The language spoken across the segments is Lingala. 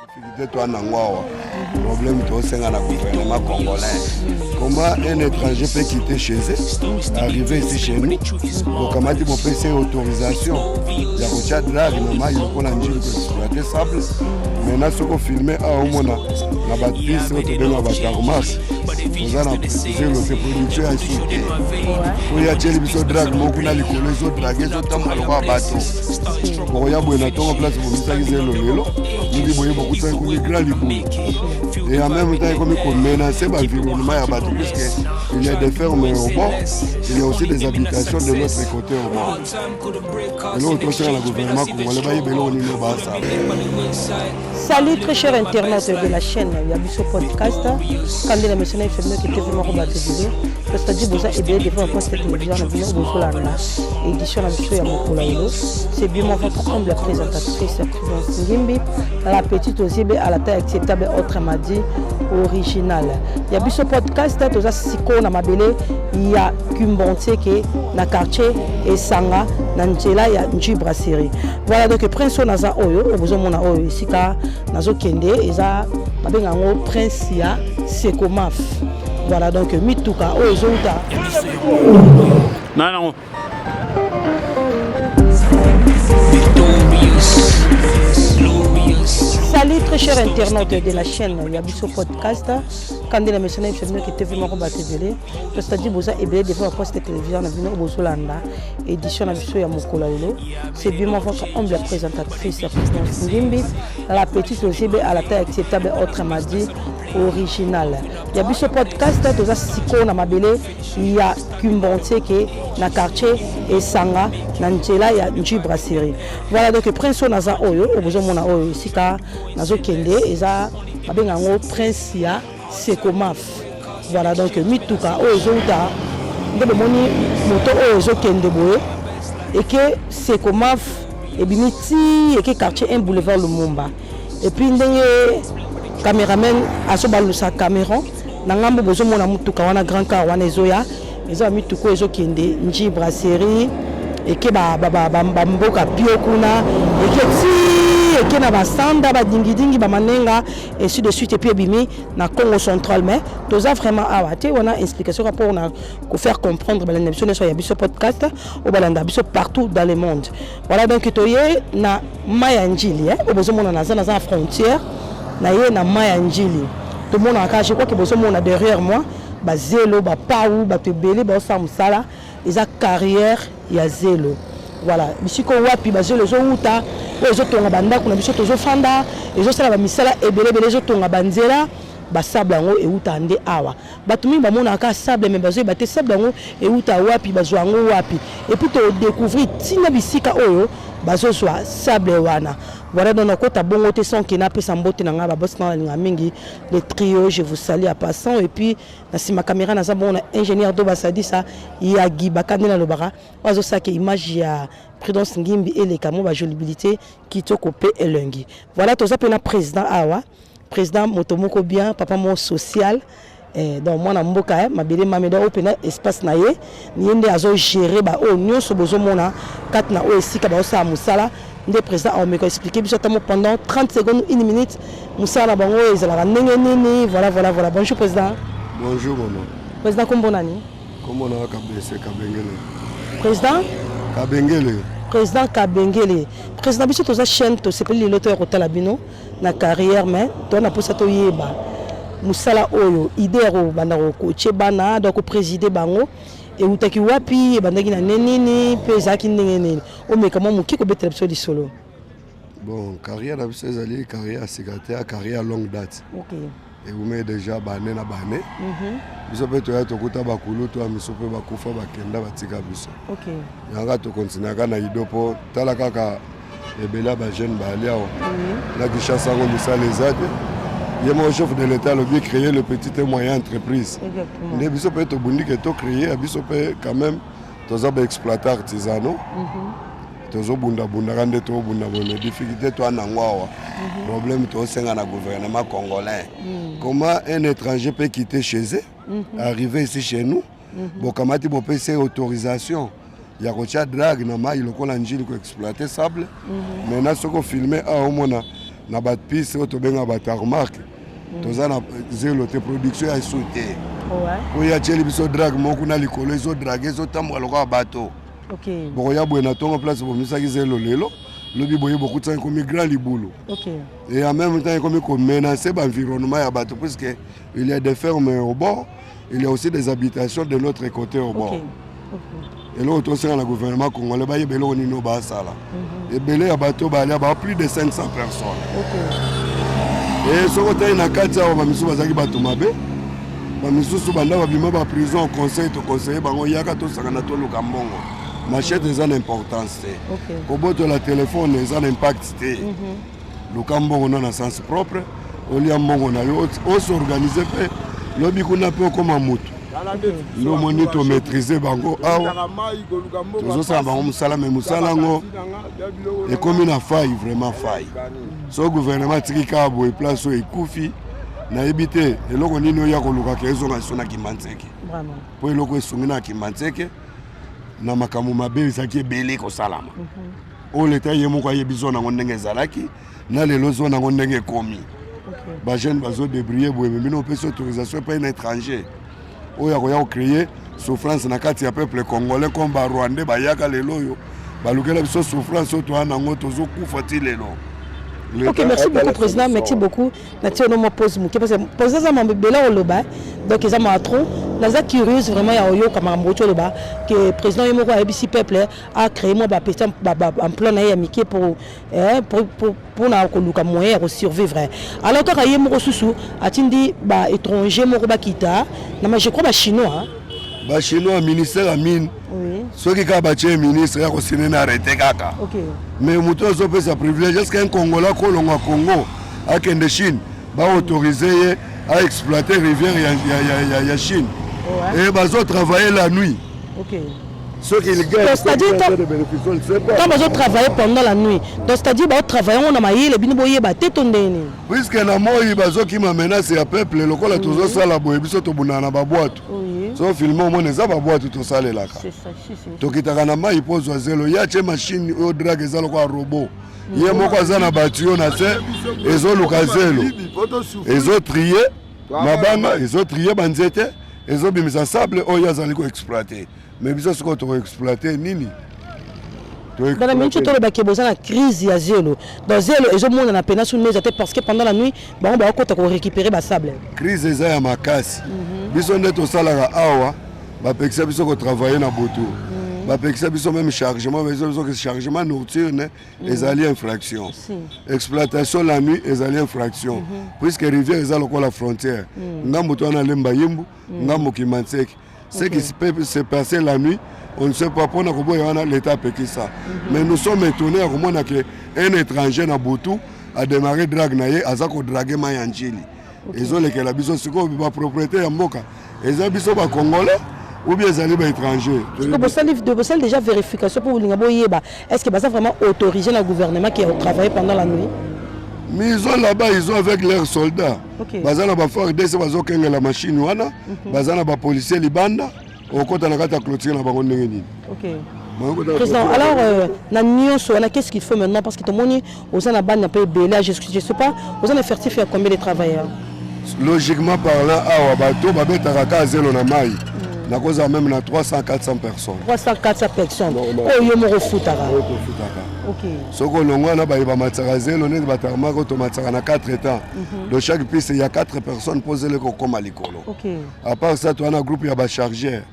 Difficulté toa nango awa, problème tosenga na gouvernement congolais: comment un étranger peut quitter chez eux, arriver ici chez nous, bokamati, bopesi autorisation ya kotia drague na mai lokola Njili, koexploiter sable? Maintenant, soki ofilme awa, omona na bapiste oyo tobengaka batarmac, toza na zelo te, production ya su te. Oyo atieli biso drague moko kuna likolo, ezodraguer, ezotambola lokola bato. Bokoya boye na ntongo, place bomisaki zelo, lelo mingi boye bokutaki komi grand libulu et en même temps ekomi komenacer baenvironnement ya bato, puisque il y a des fermes au bord, il y a aussi des habitations de l'autre côté au bord. Eloko tosenga na gouvernement congolais, bayeba eloko nini oyo basala. Salut, très chers internautes de la chaîne Yabiso Podcast. Quand la mission est que TV moko bato ebele, c'est-à-dire boza ebele devant poste télévision na bino, bozolanda édition na biso ya mokolo ya lelo. C'est bien moi, votre humble présentatrice, Prudence Ngimbi, la petite ozibe à la taille acceptable, autrement dit original. Yabiso Podcast, toza sikoyo na mabele ya Kimbanseke, na quartier Esanga, na nzela ya Nji Brasserie. Voilà, donc prince oyo naza oyo bozomona oyo, esika nazokende eza babenga yango prince ya Sekomaf. Voilà, donc mituka oyo ezouta na nango. Victorious, glorious. Salut, très chers internautes de la chaîne Yabiso Podcast. Quand la mission est que TV moko bato ebele, c'est-à-dire boza ebele devant poste télévision na bino, bozolanda édition na biso ya mokolo ya lelo. C'est bien moi, votre humble présentatrice, Prudence Ngimbi, la petite ozibe à la taille acceptable, autrement dit original. Yabiso Podcast, toza sikoyo na mabele ya Kimbanseke, na quartier Esanga, na nzela ya Nji Brasserie. Voilà, donc prince oyo naza oyo bozomona oyo, esika nazokende eza babenga yango prince ya Sekomaf. Voilà, donc mituka oyo ezouta nde bomoni moto oyo ezokende boye, eke Sekomaf, ebimi ti eke quartier 1, boulevard Lumumba. Et puis ndenge cameraman azobalusa caméra na ngambo, bozomona motuka wana, grand car wana ezoya, eza bamituka oyo ezokende Nji Brasserie, eke bamboka pio kuna, eke ti eke na basanda, badingidingi, bamanenga, ainsi de suite, et puis ebimi na Congo Central. Mais toza vraiment awa te, wana explication kaka mpona kofaire comprendre balanda biso nyonso ya biso podcast oyo balanda biso partout dans le monde. Voilà, donc toye na mai ya Njili oyo bozomona, naza na frontière na ye na mai ya Njili. Tomonaka kaka, je crois que bozomona derrière moi bazelo, bapau, bato ebele baosala mosala, eza carrière ya zelo. Voilà, bisika wapi bazelo ezowuta, oyo ezotonga bandako na biso tozofanda, ezosala bamisala ebele ebele, ezotonga banzela. Basable yango ewuta nde awa. Bato mingi bamonaka sable, mais bazoyeba te sable yango ewuta wapi, bazwa yango wapi. Et puis todécouvrir ntina bisika oyo bazozwa sable wana. Voilà, donc nakota bongo te sans ke napesa mbote na ngai babosi na balinga mingi, le trio, je vous salue en passant. Et puis na nsima caméra naza bongo na ingénieur do basadisa ya Gibaka, nde nalobaka oyo azosalaka image ya Prudence Ngimbi eleka mo bajolibilité kitoko mpe elongi. Voilà, toza mpe na président awa, président moto moko bien, papa moko social. Donc mwana mboka mabele mame, donc oyo mpena espace na ye, ye nde azogérer baoyo nyonso bozomona kati na oyo esika baosala mosala. Nde président aomeka expliquer biso ata mo pendant 30 secondes, une minute, mosala na bango oyo ezalaka ndenge nini. Voilà. Bonjour président. Bonjour mama. Président, kombo nani? Kombo na Kabese Kabengele. Président? Kabengele. Président Kabengele. Président, biso toza chaîne, tosepeli lelo toya kotala bino na carrière, mais toza na mposa toyeba mosala oyo, idée ya kobanda kocoacher bana, donc koprésider bango, eutaki wapi, ebandaki na nde nini mpe ezalaki ndenge nini? Omeka mwa moke kobetela biso lisolo. Bon, carrière na biso ezali carrière ya sika te, ya carrière longue date. Ewumi déjà bane na bane. Biso mpe toya tokuta bakulutu ya miso mpe bakufa, bakenda, batika biso. Yanga tokontinuaka na ido mpo tala kaka ebele ya bajeune baali awa na Kinshasa. Yango misala eza te. Ye moko chef de l'État alobi créer le petit et moyen entreprise. Nde biso mpe tobundi ke tocréer ya biso mpe. Quand même toza baexploitant artisanaux, tozobundabundaka nde tobunda boye. Difficulté toa nango awa, problème tosenga na gouvernement congolais: comment un étranger peut quitter chez eux, arriver ici chez nous, bokamati, bopesi autorisation ya kotia drague na mai lokola Njili, koexploiter sable? Maintenant, soki ofilme awa, omona Na bapiste oyo tobengaka batarmac, toza na zelo te, production ya esu te. Oyo atieli biso drague moko kuna likolo, ezodrague, ezotambola lokola bato. Bokoya boye na ntongo, place bomisaki zelo lelo, lobi boye bokutisaki ekomi grand libulu. Et en même temps ekomi komenacer baenvironnement ya bato, puisque il y a des fermes au bord, il y a aussi des habitations de l'autre côté au bord. Eloko tosenga na gouvernement congolais, bayeba eloko nini oyo basala. Ebele ya bato balia ba plus de 500 personnes. E soki otali na kati awa, bamisusu bazalaki bato mabe, bamisusu banda babima baprison. Conseil toconseille bango: yaka tosangana, toluka mbongo. Machette eza na importance te. Kobotola telefone eza na impact te. Luka mbongo no na sens propre, olia mbongo na yo, os'organiser mpe lobi kuna mpe okóma motu. Nde omoni tomaîtrise bango awa, tozosala bango mosala, me mosala yango ekomi na faille, vraiment faille. So gouvernement atiki kaka boye, place oyo ekufi. Nayebi te eloko nini oyo ya kolukaka ezonga liso na Kimbanseke, mpo eloko esungi na Kimbanseke na makambo mabe ezalaki ebele kosalama. Oyo leta ye moko ayebi zone yango ndenge ezalaki na lelo, zone yango ndenge ekomi, bajeune bazodébrouiller boye. Me bino opesi autorisation epai na étranger oyo akoya kocréer souffrance na kati ya peuple congolais, comme barwandais bayaka lelo oyo balukela biso souffrance oyo toya nango, tozokufa ti lelo. Ok, merci beaucoup, président, merci beaucoup. Natie ono mwa pause moke parce que président aza mambo ebele oloba, donc eza mawa trop. Naza curieuse vraiment ya oyoka makambo oti oloba ke président ye moko ayebisi peuple acréer mwa bapetit emploi na ye ya mike pour mpona koluka moyen ya kosurvivre. Alors kaka ye moko susu atindi baétranger moko bakita na, je crois, bachinois. Bachinois, ministère ya mine. Soki kaka batie ministre ya kosine na arrêté kaka. Mais moto azopesa privilège, est ce que un Congolais akolongwa Congo akende Chine, baautoriser ye aexploiter rivière ya Chine? Et bazotravailler la nuit. Ce qu'il gagne, c'est-à-dire quand bazotravailler pendant la nuit, donc c'est-à-dire bazotravailler ngo na mayele, bino boyeba te to ndenge nini? Puisque na moi bazokima menace ya peuple. Lokola tozosala boye, biso tobundaka na babwato. So filme, omona eza babwato tosalelaka, tokitaka na mai mpo ozwa zelo. Ye atie machine oyo drague eza lokola robot, ye moko aza na batio na se, ezoluka zelo, ezotrier mabanga, ezotrier banzete, ezobimisa sable oyo azali koexploiter. Mais biso sikoyo tokoexploiter nini? Dans la minute tolobaki boza na crise ya zelo, donc zelo ezomonana mpena su meza te, parce que pendant la nuit bango bakokota korécupérer basable. Crise eza ya makasi. Biso nde tosalaka awa, bapekisa biso kotravailler na butu, bapekisa biso même chargement, bapekisa biso chargement nocturne, ezali infraction. Exploitation la nuit ezali infraction, puisque rivière eza lokola frontière, ngambo to wana Lemba Yimbu, ngambo Kimbanseke. Ce qui peut se passer la nuit, on ne sait pas. Mpona koboya wana, l'État apekisa. Mais nous sommes étonnés ya komona ke un étranger na butu adémarre drague na ye, aza kodraguer mai ya Njili, ezolekela biso. Sikoyo bapropriété ya mboka eza biso bacongolais ou bien ezali baétranger? Bosali déjà vérification mpo bolinga boyeba est ce que baza vraiment autorisé na gouvernement qui a travaillé pendant la nuit? Mais ils ont là-bas, ils ont avec leurs soldats. Baza na baFARDC, bazokengela machine wana, baza na bapolicier libanda. Okota na kati ya clôture na bango ndenge nini? Président, alors na nyonso wana, qu'est-ce qu'il faut maintenant? Parce que tomoni oza na bana mpe ebele, je sais pas, oza na effectif ya combien de travailleurs? Logiquement parlant, awa bato babetaka ka zelo na mai, nakozala même na 300 400 personnes. 300 400 personnes oyo yo moko ofutaka? Oyo tofutaka. Soki olongwa wana, baye bamatisaka zelo neti batarmac oyo tomatisaka na 4 temps, donc chaque piste ya 4 personnes mpo zelo ekokóma likolo. À part ça, toza na groupe ya bachargeur.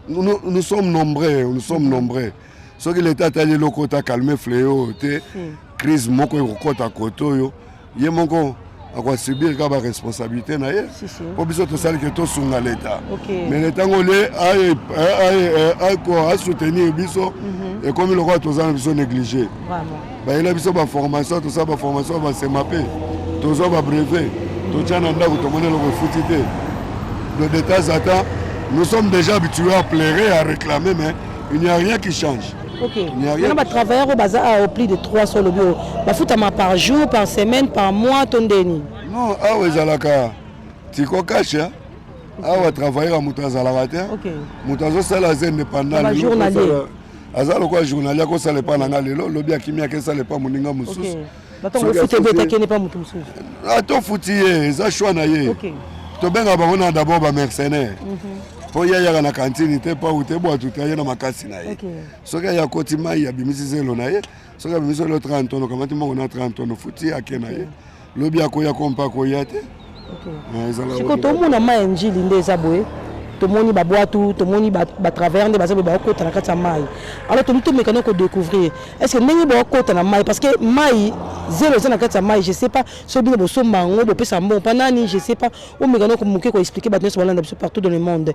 Nous, nous sommes nombreux, nous sommes nombreux. Soki leta atali eloko oyo acalmer fléau oyo te, crise moko ekokɔta kote oyo, ye moko akosubir kaka baresponsabilité na ye. Mpo biso tosali ke tosunga leta, mais leta ngo le asoutenir biso, ekomi lokola toza na biso négligé. Bayela biso baformation, tosala baformation, basema mpe tozwa babrevet, totya na ndako, tomoni eloko efuti te. Donc de temps à temps, nous sommes déjà habitués à pleurer, à réclamer, mais il n'y a rien qui change. Ok. Maintenant, batravailleur oyo baza awa, au plus de 300 olobi, oyo bafutama par jour, par semaine, par mois to ndeni? Non, awa ezalaka tiko kasha. Awa travailleur ya moto azalaka te. Moto azosala, aza indépendant. Journalier. Aza lokola journalier, akosala epa na nga lelo, lobi akimi, akesala epa moninga mosusu. Ata ofuti ye, eza choix na ye. Tobengaka bango na d'abord bamercenaire, mpo ye ayaka na kantine te, pau te, bwatu te, aye na makasi na ye. Soki aye, akoti mai, abimisi zelo na ye. Soki abimisi zelo 30 tonnes, okamati mbongo na 30 tonnes, ofuti ye, ake na ye. Lobi akoya ko mpe akoya te. Sikoyo tomona mai ya Njili nde eza boye. Tomoni babwatu, tomoni batravailleur nde baza boye, bakokota na kati ya mai. Alors tolingi tomeka na kodécouvrir est ce que ndenge bakokota na mai, parce que mai, zelo eza na kati ya mai, je sais pas soki bino bosomba yango, bopesa mbongo mpa nani, je sais pas. Omeka na moke koexpliquer bato nyonso balanda biso partout dans le monde.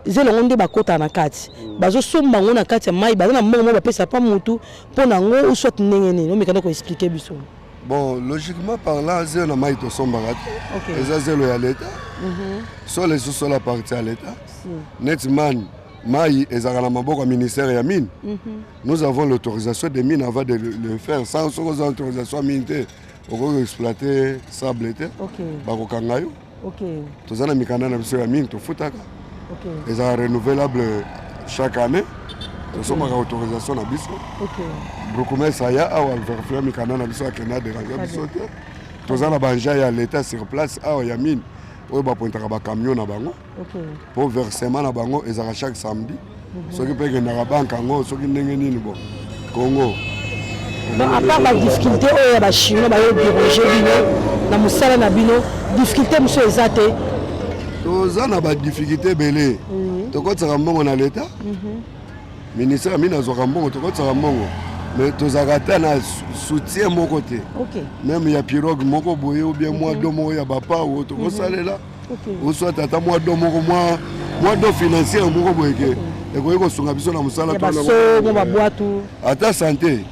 Zelo yango nde bakotaka na kati, bazosomba yango na kati ya mai, baza na mbongo moko bapesa pa mutu mpo na yango, ou soit ndenge nini? Omeka na koexpliquer biso. Bon, logiquement parlant, zelo na mai tosombaka te. Eza zelo ya leta. Solo ezosola partie ya leta. Neti mani mai ezalaka na maboko ya ministère ya mine. Nous avons l'autorisation de mine avant de le faire. Sans, soki oza autorisation ya mine te, okoki koexploiter sable te, bakokanga yo. Toza na mikanda na biso ya mine, tofutaka, ezalaka renouvelable chaque année. Tosombaka autorisation na biso. Bourgmestre aya awa, vérifier mikanda na biso, akenda, déranger biso te. Toza na baagent ya l'état sur place awa ya mine, oyo bapointaka bacamion na bango mpo versement na bango ezalaka chaque samedi. Soki mpe ekendaka banque yango, soki ndenge nini, bon, Congo. Donc à part badifficulté oyo ya bachinois bayo déranger bino na mosala na bino, difficulté mosusu eza te? Toza na badifficulté ebele. Tokotisaka mbongo na leta, ministère ya mine azwaka mbongo, tokotisaka mbongo, mais tozalaka ata na soutien moko te, même ya pirogue moko boye, ou bien mwa don moko ya bapao tokosalela, ou soit ata mwa don moko, mwa don financière moko boye ke ekoki kosunga biso na mosala. Ya baso mo babwatu. Ata santé,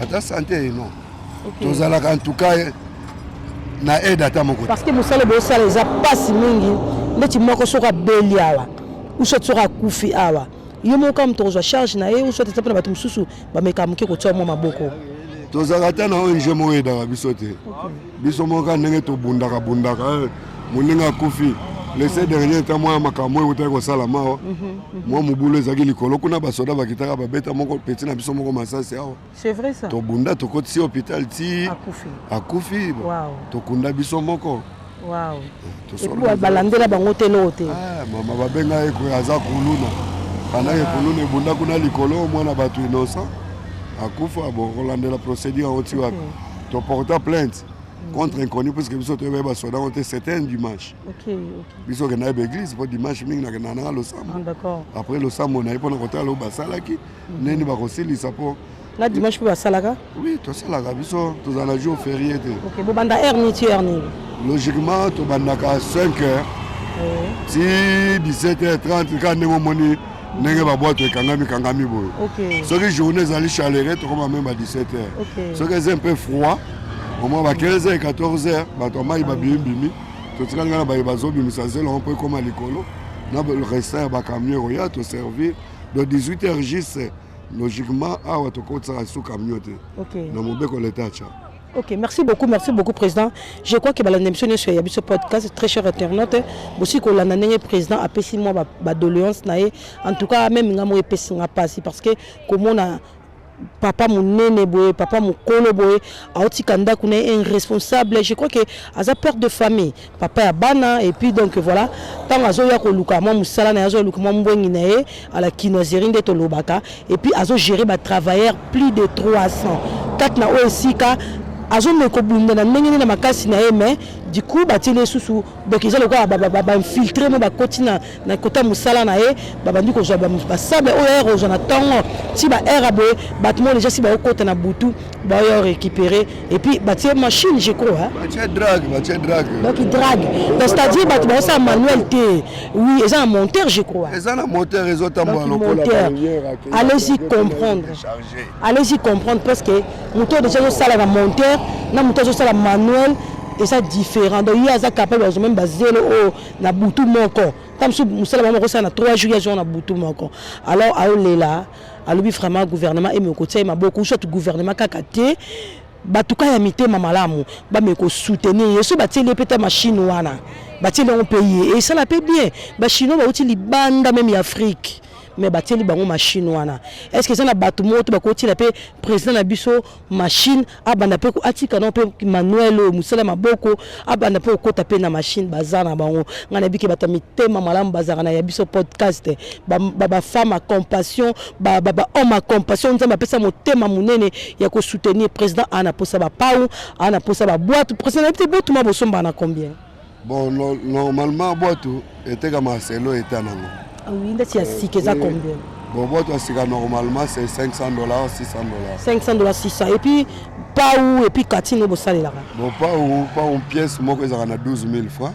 ata santé, non. Tozalaka en tout cas na aide ata moko te. Parce que mosala bosala eza mpasi mingi. Ndeti moko soki abeli awa, ou soit soki akufi awa, yo moko kaka moto kozwa charge na ye, ou soit eza mpona bato mosusu bameka moke kotia mwa maboko? Tozalaka ata na ONG moko eyedaka biso te. Biso moko kaka ndenge tobundaka bundaka. Moninga akufi le dernier temps, mwa makambo oyo ekutaki kosalama awa, mwa mobulu ezalaki likolo kuna, basoda bakitaka, babeta moko petit na biso moko masasi awa. C'est vrai ça. Tobunda, tokotisi hôpital ti akufi. Akufi. Bon, tokunda biso moko. Et puis balandela bango te, eloko te. Ah, mama, babenga ye aza kuluna. Pendant ke kuluna ebunda kuna likolo, mwana bato innocent akufa. Bon, kolandela procédure yango ti wapi? Toporta plainte contre inconnu, puisque biso toyeba ye basoda yango te. C'était un dimanche. Biso okenda ye baeglise, mpo dimanche mingi nakenda nanga losambo. Ah, d'accord. Après losambo na ye, mpona kotala oyo basalaki, ndeni bakosilisa, mpo Na dimanche mpe basalaka? Oui, tosalaka. Biso tozala na jour férié te. Ok, bobanda heure nini ti heure nini? Logiquement tobandaka 5 heures ti 17 heures 30, kaka ndenge omoni ndenge babwato ekangami kangami boye. Soki journée ezali chaleureux, tokoma même ba 17 heures. Soki eza un peu froid, omoi ba 15 heures, 14 heures, bato ya mai babimi bimi, totikali ngai na baye bazobimisa zelo yango mpo ekóma likolo na restant ya bacamion ekoya toservir. Donc 18 heures juste, logiquement awa tokotisaka su camion te na mobeko leta atya. Ok, merci beaucoup, merci beaucoup, Président. Je crois que balanda émission nyonso ya biso podcast, très cher internaute, bosi kolanda ndenge président apesi mwa ba doléance na ye. En tout cas, même nga mo epesi nga pasi, parce que komona papa monene boye, papa mokolo boye, aotika ndako na ye, un responsable, je crois que aza père de famille, papa ya bana. Et puis donc voilà, ntango azoya koluka mwa mosala na ye, azoluka mwa mbwengi na ye à la kinoiserie nde tolobaka, et puis azogérer batravailleur plus de 300 kati na oyo esika, azomeka kobunda na ndenge nini na makasi na ye, mais du coup batieli ye susu. Donc eza lokola bainfiltré mo bakoti na kota mosala na ye, babandi kozwa basable oyo ere kozwa na ntongo ti baheure boye. Bato mo déjà si baokota na butu, baoya récupérer, et puis batie machine, je crois, hein? Batie drague, batie drague. Donc drague, donc c'est-à-dire bato baosala manuel te. Oui, eza na monteur, je crois. Eza na moteur, ezotambola. Lokola moteur. Allez-y comprendre, allez-y comprendre, parce que moto oyo déjà azosala na monteur na moto azosala manuel eza différent. Donc ye aza capable azwa même bazelo oyo na butu moko. Ta mosusu mosala bango bakosala na 3 jours, ye azwa na butu moko. Alors aolela, alobi vraiment gouvernement emi kotia ye maboko, soit gouvernement kaka te, batuka ya mitema malamu bameki kosoutenir ye. So batieli ye mpe ta machine wana, batieli yango mpe ye, esala mpe bien. Bachinois bauti libanda même ya Afrique. Mais batieli bango machine wana, est ce que eza na bato moko to bakotiela mpe président na biso machine, abanda mpe atika nao mpe manuel oyo mosala maboko, abanda mpe kokota mpe na machine? Baza na bango. Ngai nayebi ke bato ya mitema malamu bazalaka na ya biso podcast, bafemme à compassion, bahomme à compassion. Nzambe apesa motema monene ya kosoutenir président. Ana posa bapau, ana posa babwatu. Président, nayebi te botuma bosombaka na combien? Bon, no, normalement bwatu etekama selo eta nango. Oui, ndeti ya sika eza combien? Bon, bwatu ya sika normalement c'est 500 $, 600 $. 500 $, 600. Et puis pau et puis cantine oyo bosalelaka? Bon, pau pièce moko ezalaka na 12 000 francs.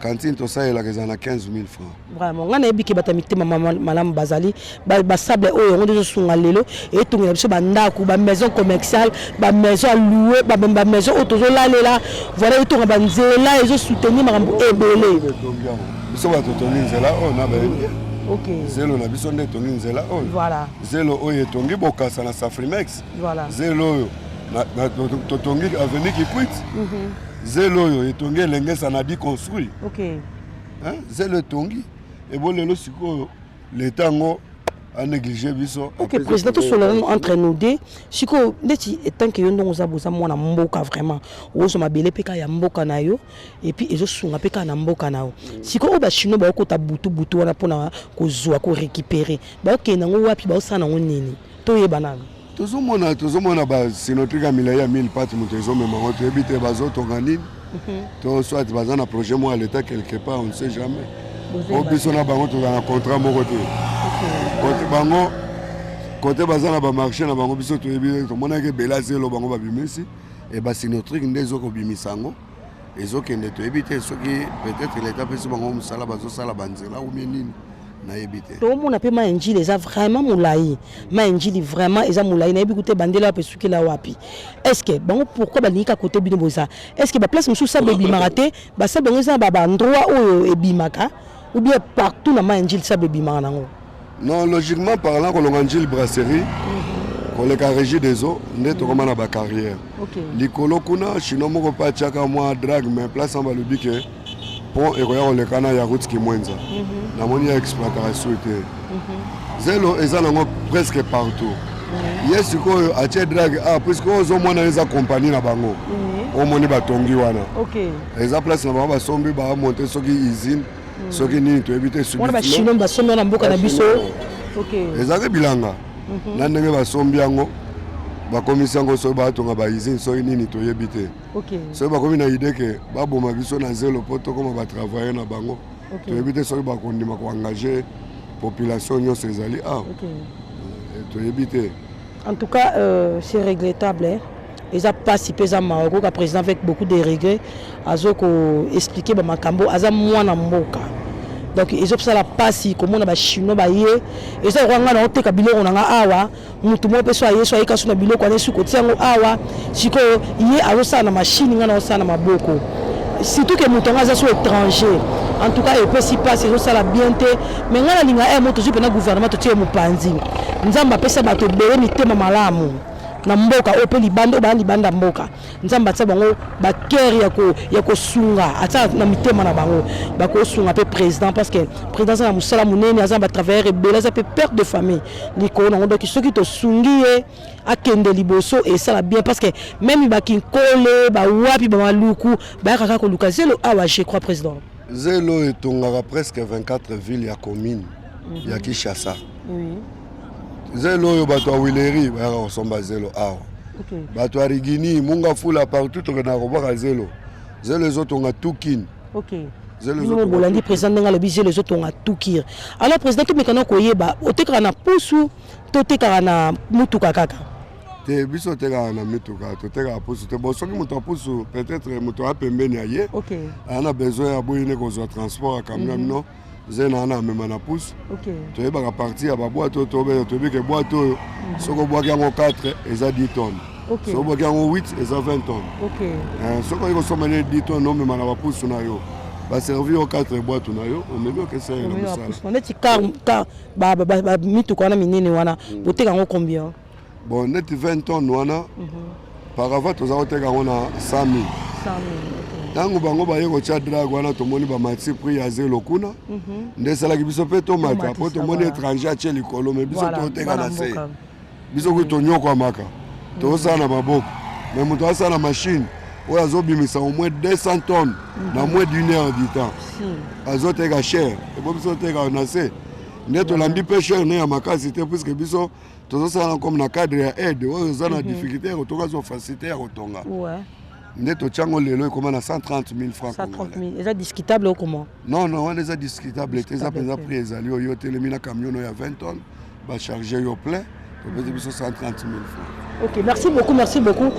Cantine tosalelaka ezala na 15 000 francs. Vraiment, ngai nayebi ke bato ya mitema malamu bazali. Basable oyo yango nde ezosunga lelo, etongela biso bandako, bamaison commerciale, bamaison à louer, bamaison oyo tozolalela. Voilà, etonga banzela, ezosoutenir makambo ebele. Etongi yango, biso bato totongi nzela oyo na bayebi. Zelo na biso nde etongi nzela oyo. Zelo oyo etongi Bokasa na Safrimex. Zelo oyo totongi avenue Kikwit. Zelo oyo etongi Elengesa na di construit. Hein? Zelo etongi ebo lelo. Sikoyo leta yango anéglige biso. Ok, président, tosolola nano entre nous deux. Sikoyo ndeti etant que yo ndongo oza, boza mwana mboka, vraiment ozwa mabele mpe kaka ya mboka na yo, et puis ezosunga mpe kaka na mboka na yo. Sikoyo oyo bachinois baokota butu butu wana mpona kozwa, korécupérer, baokende yango wapi? Baosala yango nini? Toyeba nano. Tozomona basinotrika ya milai ya 1000 pati moto ezomema yango. Toyebi te bazotonga nini, to soit baza na projet moko ya leta quelque part, on ne sait jamais. Po biso na bango tozala na contrat moko te. Kote bango, kote baza na bamarché na bango, biso toyebi te. Tomonaki ebele azelo bango babimisi e basinotrike nde ezokobimisa yango, ezokende. Toyebi te soki peut-être leta apesi bango mosala, bazosala banzela ou bien nini, nayebi te. Toomona mpe mai Njili eza vraiment molai. Mai Njili vraiment eza molai. Nayebi kute bandela wapi, esukela wapi. Est ce que bango, pourquoi balingi kaka kote bino boza? Est ce que baplace mosusu sable ebimaka te? Basable yango eza na baendroit oyo ebimaka, ou bien partout na mai Njili sable ebimaka nango? Non, logiquement parlant, kolonga Njili brasserie, koleka Régie des eaux, nde tokoma na bacarrière. Likolo kuna, chinois moko mpe atiaka mwa drague, mais place wana balobi ke pont ekoya koleka na ya route Kimwenza. Namoni ya exploitaka su te. Zelo eza nango presque partout. Ye sikoyo atie drague, ah, puisque oyo ozomona eza compagnie na bango. Omoni batongi wana, eza place na bango, basombi, bamonte soki usine, soki nini, toyebi te. Wana bachinois basombi wana mboka na biso. Ezalaki bilanga na ndenge basombi yango, bakomisi yango, soki batonga bausine, soki nini, toyebi te. Soki bakomi na idée ke baboma biso na zelo mpo tokóma batravailleur na bango, toyebi te soki bakondima koengage population nyonso ezali awa. Toyebi te. En tout cas, c'est regrettable, hein? Eza mpasi mpe eza mawa koyoka président avec beaucoup de regret azo koexpliquer bamakambo. Aza mwana mboka, donc ezosala mpasi komona bachinois baye. Eza lokola ngai naoteka biloko na nga awa, motu moko mpe so aye, so ayeka so na biloko wana, esi kotia yango awa. Sikoyo ye azosala na machine, ngai naosala na maboko, surtout ke moto yango aza so étranger. En tout cas, epesi mpasi, ezosala bien te. Mais ngai nalinga e mo tozwi mpena gouvernement, totie mopanzi. Nzambe apesa bato ebele mitema malamu na mboka oyo mpe libanda, oyo baya libanda mboka. Nzambe atia bango bacœur ya kosunga, atia na mitema na bango, bakosunga mpe président, parce que président aza na mosala monene, aza na batravailleur ebele, aza mpe père de famille likolo nango. Donc soki tosungi ye akende liboso, esala bien, parce que même bakinkole, bawapi, bamaluku bayaka kaka koluka zelo awa, je crois, président. Zelo etongaka presque 24 ville ya commune ya Kinshasa. Zelo oyo, bato ya Huileries bayaka kosomba zelo awa, bato ya Rigini, Mont-Ngafula, partout tokendaka kobwaka zelo. Zelo ezotonga tout Kin. Zelo bolandi président ndenge alobi, zelo ezotonga tout Kin. Alors président, tomekana koyeba, otekaka na pusu to otekaka na mutuka kaka? Te, biso totekaka na mituka, totekaka pusu te. Bon, soki moto ya pusu, peut-être moto aya pembeni ya ye, aya na besoin ya boyi ne kozwa transport ya camion, bino ze na ana amema na pusu. Toyebaka partie ya babwate oyo tobeta, toyebi ke bwate oyo, soki obwaki yango 4, eza 10 tonnes, soki obwaki yango 8, eza 20 tonnes. Soki oyi kosomba nde 10 tonnes, omema na bapusu na yo, baservi yo 4 bwatu na yo, omemi, okesalela mosala. Neti car, mituka wana minene wana, boteka yango combien? Bon, neti 20 tonnes wana, par avant toza koteka yango na 100 000. Ntango bango baye kotya drague wana, tomoni bamatisi prix ya zelo kuna. Nde esalaki biso mpe tomata, mpo tomoni étranger atie likolo, mais biso toteka na se. Biso kuyi tonyokwamaka, tozosala na maboko, mais moto asala na machine oyo azobimisa au moins 200 tonnes na moins d'une heure du temps, azoteka cher. Ebo biso toteka na se, nde tolandi mpe cher ne ya makasi te, puisque biso tozosala comme na cadre ya aide oyo eza na difficulté ya kotonga, azwa facilité ya kotonga. Nde totyango lelo ekoma na 130 000 francs. 130 000, eza discutable ou comment? Non, wana eza discutable te. Eza mpenza prix ezali oyo otelemi na camion oyo ya 20 tonnes, bacharge yo plein, topesi biso 130 000 francs. Ok, merci beaucoup, merci beaucoup.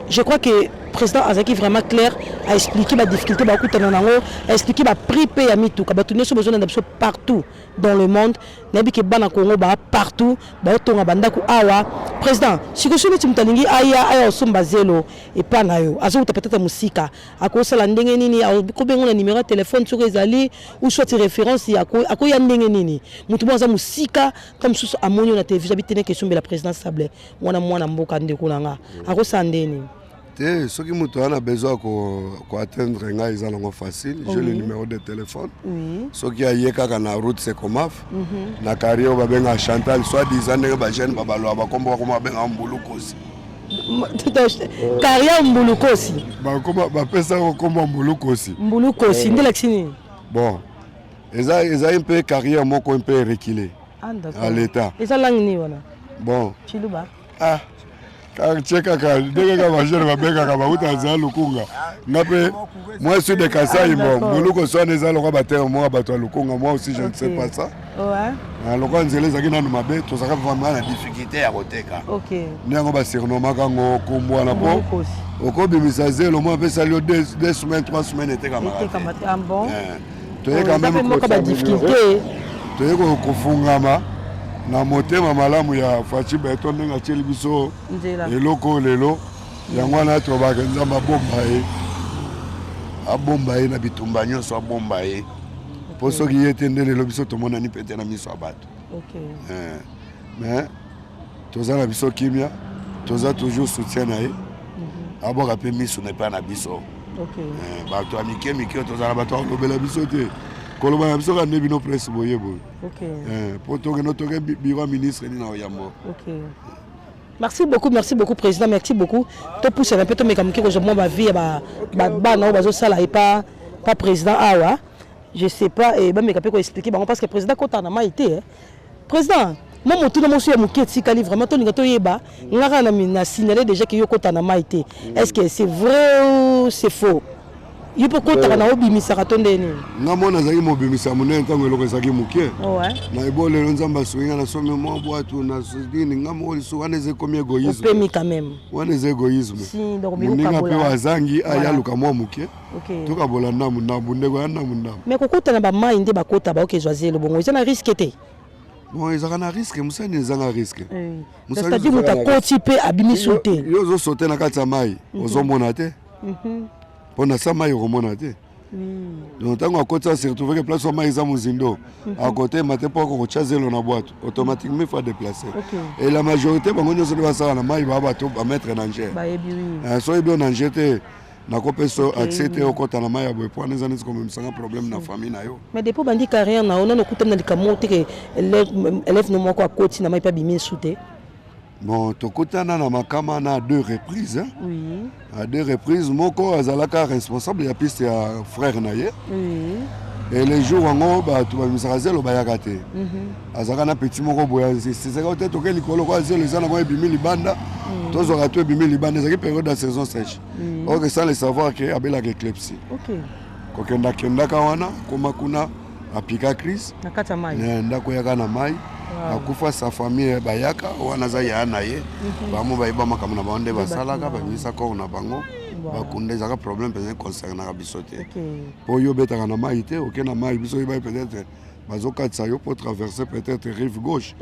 Je crois que président azalaki vraiment clair, a expliqué badifficulté bakutana nango, a expliqué baprix mpe ya mituka. Bato nyonso bozolanda biso partout dans le monde, nayebi ke bana Congo baa partout, baotonga bandako awa. Président, sikoyo so neti moto alingi aya osomba zelo epa na yo, azowuta peut-être mosika, akosala ndenge nini? Akobengo na numéro ya téléphone soki ezali, ou soit référence, akoya ndenge nini? Motu mo aza mosika, ka mosusu amoni yo na télévision, abiteneke esombela président Sable wana, mwana mboka, ndeko na nga, akosala ndenge nini? Te, soki moto aza na besoin koatteindre ngai, eza nango facile. J'ai le numéro de téléphone. Soki aye kaka na route Secomaf, na carrière oyo babengaka Chantal, soit disant ndenge bajeune babaloa bakombo, bakoma babengaka Mbulukosi. Carrière Mbulukosi. Bapesaka kombo Mbulukosi. Mbulukosi nde lakisi nini? Bon, ezali mpe carrière moko mpe reculé à l'état. Eza langue nini wana? Bon. Chiluba? Ah, quartier kaka ndenge kaka bajeune babengaka, bauta nzela Lukunga. Nga mpe moi suis de Kasai. Bon, Mbulukosi wana eza lokwa baterre moko bato ya Lukunga. Moi aussi, je ne sais pas ça. Lokwa nzela ezalaki nanu mabe, tozalaka vraiment na difficulté ya koteka. Nde yango basurnomaka yango kombo wana, mpo okobimisa zelo mo apesali yo 2 semaines, 3 semaines, etekamaka te. Toye quand même toye kofungama na motema malamu ya Fatshi Béton, ndenge atieli biso eloko lelo. Yango wana tobaka Nzambe abomba ye, abomba ye na bitumba nyonso, abomba ye, mpo soki ye te, nde lelo biso tomonani mpe te na miso ya bato. Mais toza na biso kimia, toza toujours soutien na ye. Abwaka mpe miso na epai na biso. Bato ya mike mike oyo tozala, bato ya kolobela biso te, koloba na biso kaka nde bino presse boye boye, mpo tokende toke bureau ya ministre nini na oyambo. Merci beaucoup, merci beaucoup président, merci beaucoup. Topusana mpe tomeka moke kozwa mwa bavie ya bana oyo bazosala epa pa président awa. Je sais pas, bameka mpe koexpliquer bango, parce que président kotaka na mai te. Président, mo motuna mosu ya moke etikali, vraiment tolinga toyeba. Nga kaka na signalé déjà ke yo kota na mai te. Est ce que c'est vrai ou c'est faux? Yo mpo kotaka na obimisaka to nde nini? Nga mwana azalaki mobimisa monene ntango eloko ezalaki moke. Na ebo lelo Nzambe asungi nga, nasomi mwa bwatu na nini, nga moko lisusu. Wana eza ekomi égoïsme. Opemi quand même. Wana eza égoïsme. Moninga mpe azangi, ayaluka mwa moke, tokabola ndambu ndambu, ndeko ya ndambu ndambu. Mais kokota na bamai nde bakota, baoki ezwa zelo bongo, eza na risque te? Bon, ezalaka na risque. Mosani ezanga risque? C'est-à-dire moto akoti mpe abimisi te? Yo ozosote na kati ya mai, ozomona te, mpo na sa mai okomona te. Donc ntango akoti, asurtout ke place wa mai eza mozindo, akotema te mpo akokotya zelo na bwato, automatiquement il faut déplacer. Et la majorité, bango nyonso nde basala na mai, baa bato bamaître nageur. So oyebi o nager te, nakopesa accès te okɔta na mai ya boye, po wana eza neti komemisanga problème na famille na yo. Mais depuis bandi carrière na yo, nano okutami na likambo te ke élève no moko akoti na mai mpe abimi esu te? Bon, tokutana na makama na deux reprises, hein? À deux reprises. Moko azalaka responsable ya piste ya frère na ye. Et le jour yango bato babimisaka zelo bayaka te. Azalaka na petit moko boye, esisaka te, toke likolo kwa zelo eza nango ebimi libanda, tozwaka to ebimi libanda. Ezalaki période ya saison sèche. Ok, sans le savoir ke abelaka éclipse. Kokendakendaka wana, koma kuna, apika crise. Na kati ya mai. Ndako yaka na mai, akufa. Sa famille bayaka wana, aza yaya na ye, bango bayeba makambo na bango nde basalaka, babimisa corps na bango, bakunda. Ezalaka problème mpenza concernaka biso te, mpo yo obetaka na mai te, oke na mai, biso oyebaki peut-être bazokatisa yo mpo traverser peut-être rive gauche,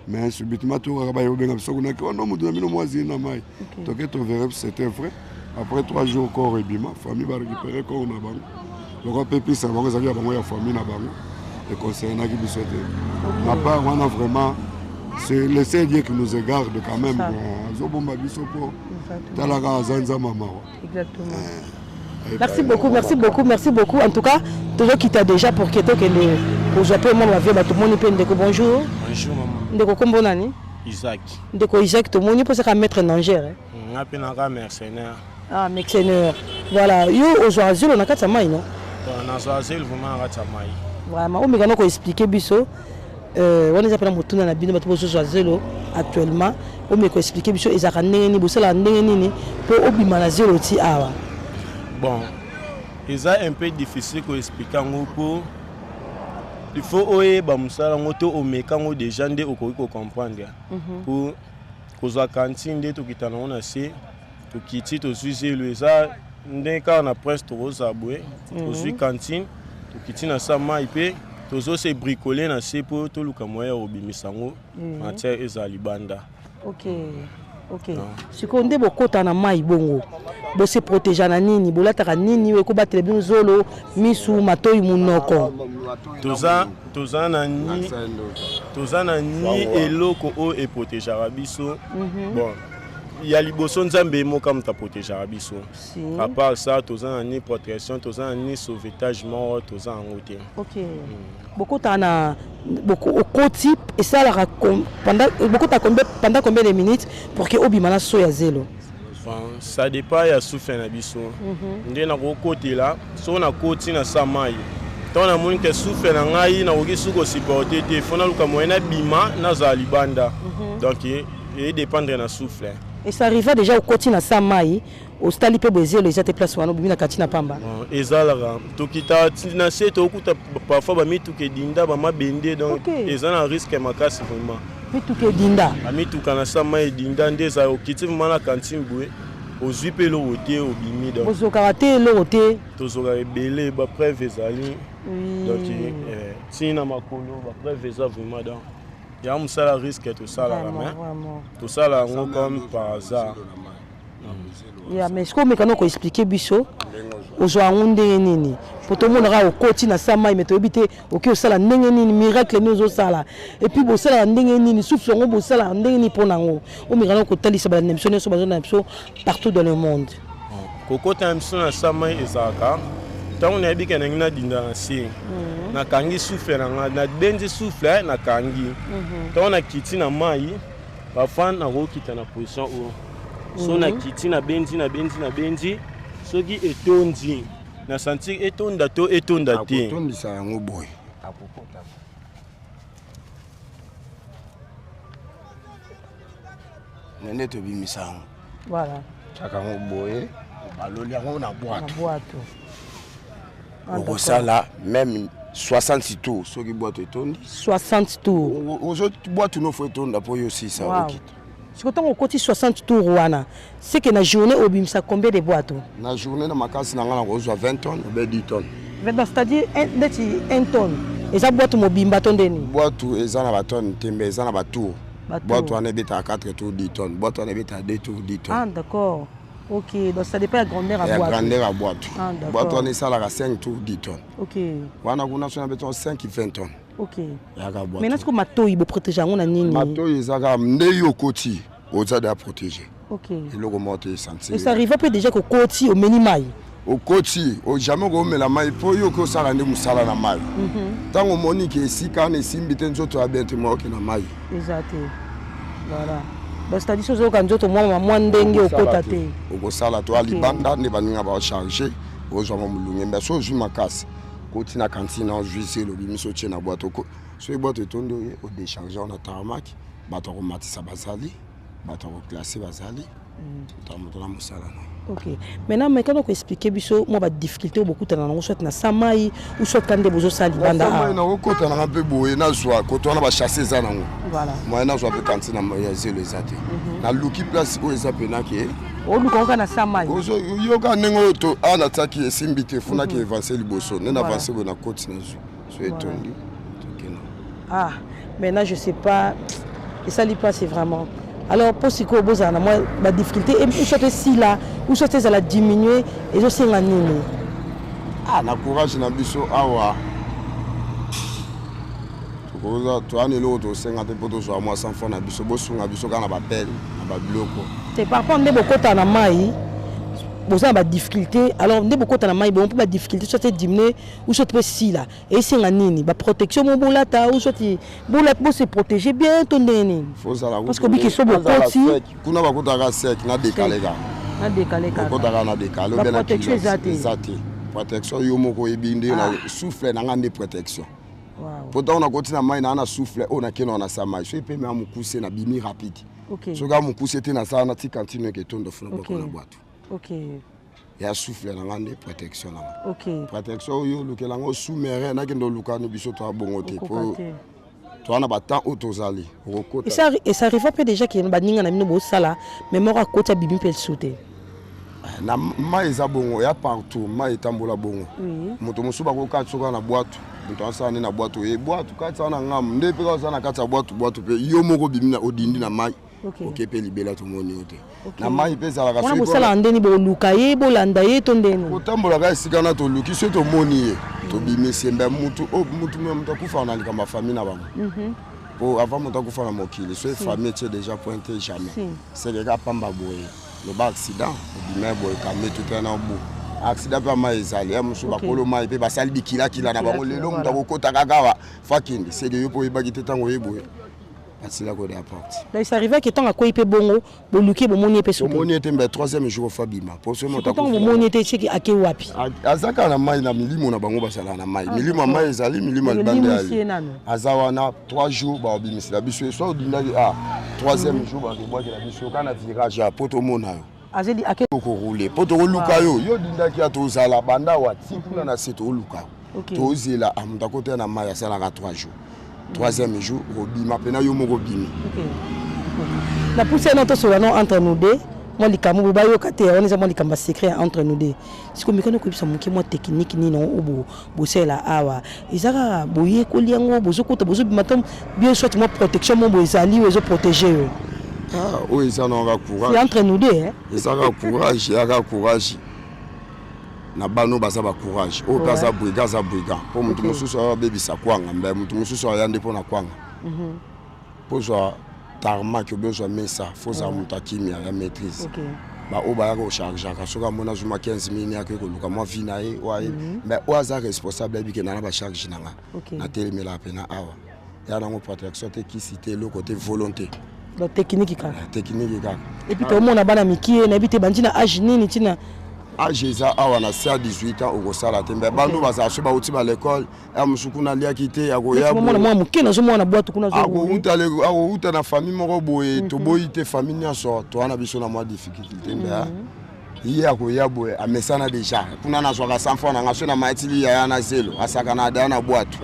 mais subitement to kaka baye obenga biso kuna ke ono motu na bino mwazili na mai. Toke tovere, c'était vrai. Après 3 jours, corps ebima, famille barécupéré corps na bango. Lokwa mpe piste na bango ezalaki ya bango, ya famille na bango, econcernaki biso te. Na part wana, vraiment C'est le seul Dieu qui nous garde quand même. Azobomba biso po tala kaka aza nzambe ya mawa. Exactement. Merci beaucoup, merci beaucoup, merci beaucoup. En tout cas, tozokita déjà pour que tokende kozwa mpe mwana bavie bato moni mpe ndeko bonjour. Bonjour maman. Ndeko kombo nani? Isaac. Ndeko Isaac tomoni mpo saka maître nageur. Eh? Nga mpe naka mercenaire. Ah mercenaire. Voilà, yo ozwaka zelo na kati ya mai non? Nazwaka zelo vraiment na kati ya mai. Vraiment, omeka na koexplike biso Euh, wana eza mpena motuna na bino bato bozozwa zelo actuellement omeka koexplike biso ezalaka ndenge nini bosalaka ndenge nini mpo obima na zelo ti awa bon eza un peu difficile koexplike yango mpo il faut oyeba mosala yango to omeka yango déjà nde okoki kocomprendre mpo mhm. kozwa kantine nde tokita nango na se tokiti tozwi zelo eza ndenge kaka na prince tokozala boye mhm. tozwi kantine tokiti na sa mai mpe tozo se bricoler na se mpo toluka moyen ya kobimisa yango mhm. matière ezala libanda ok ok sikoyo nde bokota na mai bongo bose proteja na nini bolataka nini oyo ekobatela bino zolo misu matoi monoko toza toza na ni toza na ni eloko oyo eprotegeaka biso mhm. bon ya liboso nzambe ye moko moto aprotegeaka biso si. à part ça toza na ni protection toza na ni sauvetage moko toza yango te okay. mm. bokotaka na okoti esalaka pendant bokotaka combien pendant combien de minutes pour que obima na so ya zelo bon, ça dépend ya souffle na biso mm -hmm. nde nakokotela soki nakoti na sa mai ntango namoni ke souffle na ngai nakoki su kosupporte te fo naluka moyen nabima nazala libanda mm -hmm. donc e dépendre na souffle et ça arriva déjà okoti na sa mai ostali mpe boye zelo eza te place wana obimi na kati na pamba ezalaka tokita na se tokuta parfois bamituka edinda bamabende donc okay. eza na risque makasi vraiment mituka edinda bamituka na sa mai edinda nde ezala okiti vraiment na cantine boye ozwi mpe eloko te obimi donc ozokaka te eloko te tozokaka ebele bapreuve ezali donc eh, ntina na makolo bapreuve eza vraiment donc ya mosala risque tosalaka mais tosala yango comme par hasard ya mais sikoyo omeka na koexplike biso ozwa yango ndenge nini po tomonaka okoti na sa mai me toyebi te oke osala ndenge nini miracle nini ozosala epuis bosalaka ndenge nini souffle yango bosalaka ndenge nini mpo na yango omeka na kotalisa balandi na biso nyonso bazolanda biso partout dans le monde kokota na biso na sa mai ezalaka ntango nayebi ke nangi nadinda na se mhm. nakangi souffle na ngai nabendi souffle nakangi mhm. ntango nakiti na mai parfois nakokita na position oyo so mhm. nakiti nabendi nabendi nabendi soki etondi na sentir etonda to etonda te akotondisa yango boye akokota na nde tobimisa yango voilà tiaka yango boye obaloli yango na bwato bwato ah, okosala meme 60 tour soki bwato etondi 60 tour ozo bwato nofo etonda mpo yo osisa wow. okita siko ntango okoti 60 tour wana seke na journée obimisa combien de bwato na journée na makasi na ngai nakozwa 20 tonnes obe 10 tonnes c'est-à-dire neti 1 tonne eza bwato mobimba to ndeni bwato eza na batonne te mbe eza na batour bwato wana ebetaka 4 tour 10 tonnes bwato wana ebetaka 2 tour 10 tonnes ah d'accord ok donc ça dépend ya grandeur ya bwato grandeur ya bwato ah, bwato wana esalaka 5 tour 10 tonnes ok wana kuna so na betaka 5 20 tonnes ok yaka bwato maintenant sikoyo matoi boprotege yango na nini matoi eza kaka nde yo okoti oza deja protege ok eloko moko te esentir ça arrive mpe déjà kokoti omeli mai okoti jamais okomela mai mpo yo oki osala nde mosala na mai ntango mhm. omoni ke esika wana esimbi te nzoto ya bien te mwa oke na mai eza te voilà donc c'est-à-dire soki ozoyoka nzoto mwa mwa ndenge okota te okosala to alibanda nde baninga bacharge ozwa mwa molunge mbe so ozwi makasi koti na kantine ozwi zelo obimisi otie na bwato soki bwato etondi oye odecharge na tarmac bato ya komatisa bazali bato ya koklasse bazali moto moto na mosala na ok maintenant mekana koexplike biso mwa badifficulté oyo bokutana nango soit na sa mai ou soit ka nde bozosala libanda mai nakokota nanga mpe boye nazwa koto wana bachasse eza nango moye nazwa mpe kantine ya zelo eza te mhm. naluki place oyo eza mpena ke oluka oka na sa mai yoka ndenge oyo to awa natiaki esimbi te funaki mhm. avance liboso nde na avance boye na koti nazwi so etondi tokenda ah maintenant je sais pas esali mpasi vraiment alors mpo sikoyo bozala na mwa badifficulté ou soit esila ou soit ezala diminue ezosenga nini ah na courage na biso awa Tokoza toza na eloko tosenga te mpo tozwa mwa 100 francs na biso. Bosunga biso kaka na bapele na babiloko. Te, par rapport nde bokota na mai, boza na badifficulté. Alors nde bokota na mai bongo mpo badifficulté soit ediminuer ou soit mpe sila, esenga nini? Baprotection mo bolata ou soit bolata bose protéger bien to ndenge nini? Parce que obiki so bokoti kuna, bakotaka sec na décalé kaka. Na décalé kaka. Okotaka na décalé. Baprotection eza te? Eza te. Protection, yo moko oyebi nde na souffle na nga nde protection, po ntango nakoti na mai, naa na souffle oyo nakende na sa mai. So epemi ya mokuse, nabimi rapide. Soki ya mokuse te, nasala natika ntino eke etondo funa bwako na bwato. Ya souffle na nga nde protection na nga. Protection oyo olukela yango sous-marin, nakende olukani biso toya bongo te, po toza na batemps oyo tozali okokota. Et ça arrive mpe déjà ke baninga na bino bosala, mais moko akoti, abimi mpe lisusu te? Na mai eza bongo, ya partout mai etambola bongo. Moto mosusu bakokati soki na bwatu, moto asala nde na bwatu, oye bwatu kati wana ngambu nde mpe oza na kati ya bwatu, bwatu mpe yo moko obimi, odindi na mai, oke mpe libela, tomoni yo te na mai mpe ezalaka. Wana bosalaka ndeni? Boluka ye, bolanda ye to ndeni? Kotambolaka esika na toluki, soki tomoni ye, tobimisi ye. Mbe mutu mutu moto akufaka na likambo ya famille na bango, po avant moto akufa na mokili, so famille etie déjà pointe, jamais sekeka pamba boye. Loba accident, obima boye, kame tutana na obu accident mpe mai ezali ya mosusu. Bakolo mai mpe basali bikilakila na bango. Lelo moto akokota kaka awa, fa kende seke yo mpo oyebaki te. Ntango oye boye, asila kode apporte. Donc ça arrive ke ntango akwei mpe bongo, boluki, bomoni ye mpe soki? Omoni ete mbe troisième jour fa bima, po soki moto ntango bomoni ete seki ake wapi? Aza kaka na mai, na milimo na bango bazalaka na mai. Milimo ya mai ezali, milimo ya libanda ezali. Aza wana 3 jours, baobimisela biso ye. So odindaki a troisième jour, bakobwakela biso kaka na virage ya po tomona yo. Azeli ake. Okoroule mpo tokoluka yo. Yo odindaki ya tozala banda wa ti kuna na se, toluka yo, tozela. Moto akotela na mai, asalaka 3 jours, troisième jour okobima mpena yo moko obimi. Na pusi wana, tosola no entre nous deux mwa likambo boye, bayoka te. Wana eza mwa likambo ya secret ya entre nous deux. Sikoyo mikano koyebisa moke mwa technique nini oyo bosalela awa. Eza kaka boyekoli yango, bozokota, bozobima to bien soit mwa protection mo boye ezali oyo ezoprotéger yo? Oyo eza na kaka courage. C'est entre nous deux, hein? Eza kaka courage, eza kaka courage na bano baza bacourage. Oyo mpe aza brigand, aza brigand mpo moto mosusu ayo abebisa kwanga, mbe moto mosusu aya nde mpo na kwanga. Mpo ozwa tarmac obi ozwa mesa, fo ozala moto akimia ya maîtrise. Baoyo bayaka kochargeaka, soki amoni azuma 15 mini, akoki koluka mwa vi na ye oyo ayebi. Mais oyo aza responsable, ayebi ke na na bacharge na nga, natelemelaka mpena awa. Ya nango protection te, kisi te, eloko te, volonté. Donc technique kaka. Technique kaka. Et puis tomona bana mikie, nayebi te bandi na age nini ntina. Age eza awa na se ya 18 ans okosala te. Mbe bano bazala so bauti ba l'école ya mosu kuna, aliaki te, akoya. Mwana mwa moke nazomona bwatu kuna. Akouta na famille moko boye. Toboyi te, famille nyonso toza na biso na mwa difficulté. Mbe ye akoya boye, amesana déjà kuna. Nazwaka 100 francs na nga, so na matili yaya na zelo, asaka na adaya na bwatu.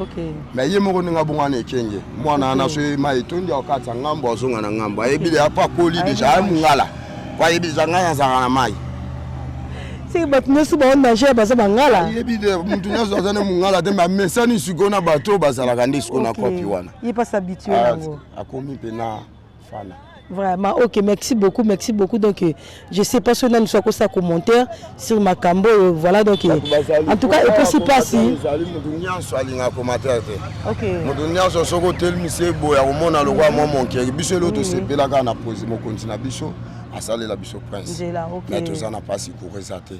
Mais ye moko ndenge abonga na ekenge mwana wana, so mai etondi, akokatisa ngambo, azonga na ngambo, ayebi deya po akoli déjà, aye mongala po ayebi déjà ngai nazalaka na mai. Seke bato nyonso baonage baza bangala? Ayebi te, motu nyonso aza ne mongala te, me amesani sikoyo na bato oyo bazalaka nde sikoyo na kopi wana. Ye mpasi habitué yango. Akomi mpena fana. Vraiment, ok, merci beaucoup, merci beaucoup. Donc, je sais pas si on a une ça commentaire sur makambo, voilà donc. En tout cas, et puis si pas si. Moto nyonso alingaka commentaire te. Moto nyonso soki otelemisi ye boye, akomona lokwa mwa monkeri. Biso eloko tosepelaka na mokonzi na biso, asalela biso prince. Mais toza na mpasi, cour eza te,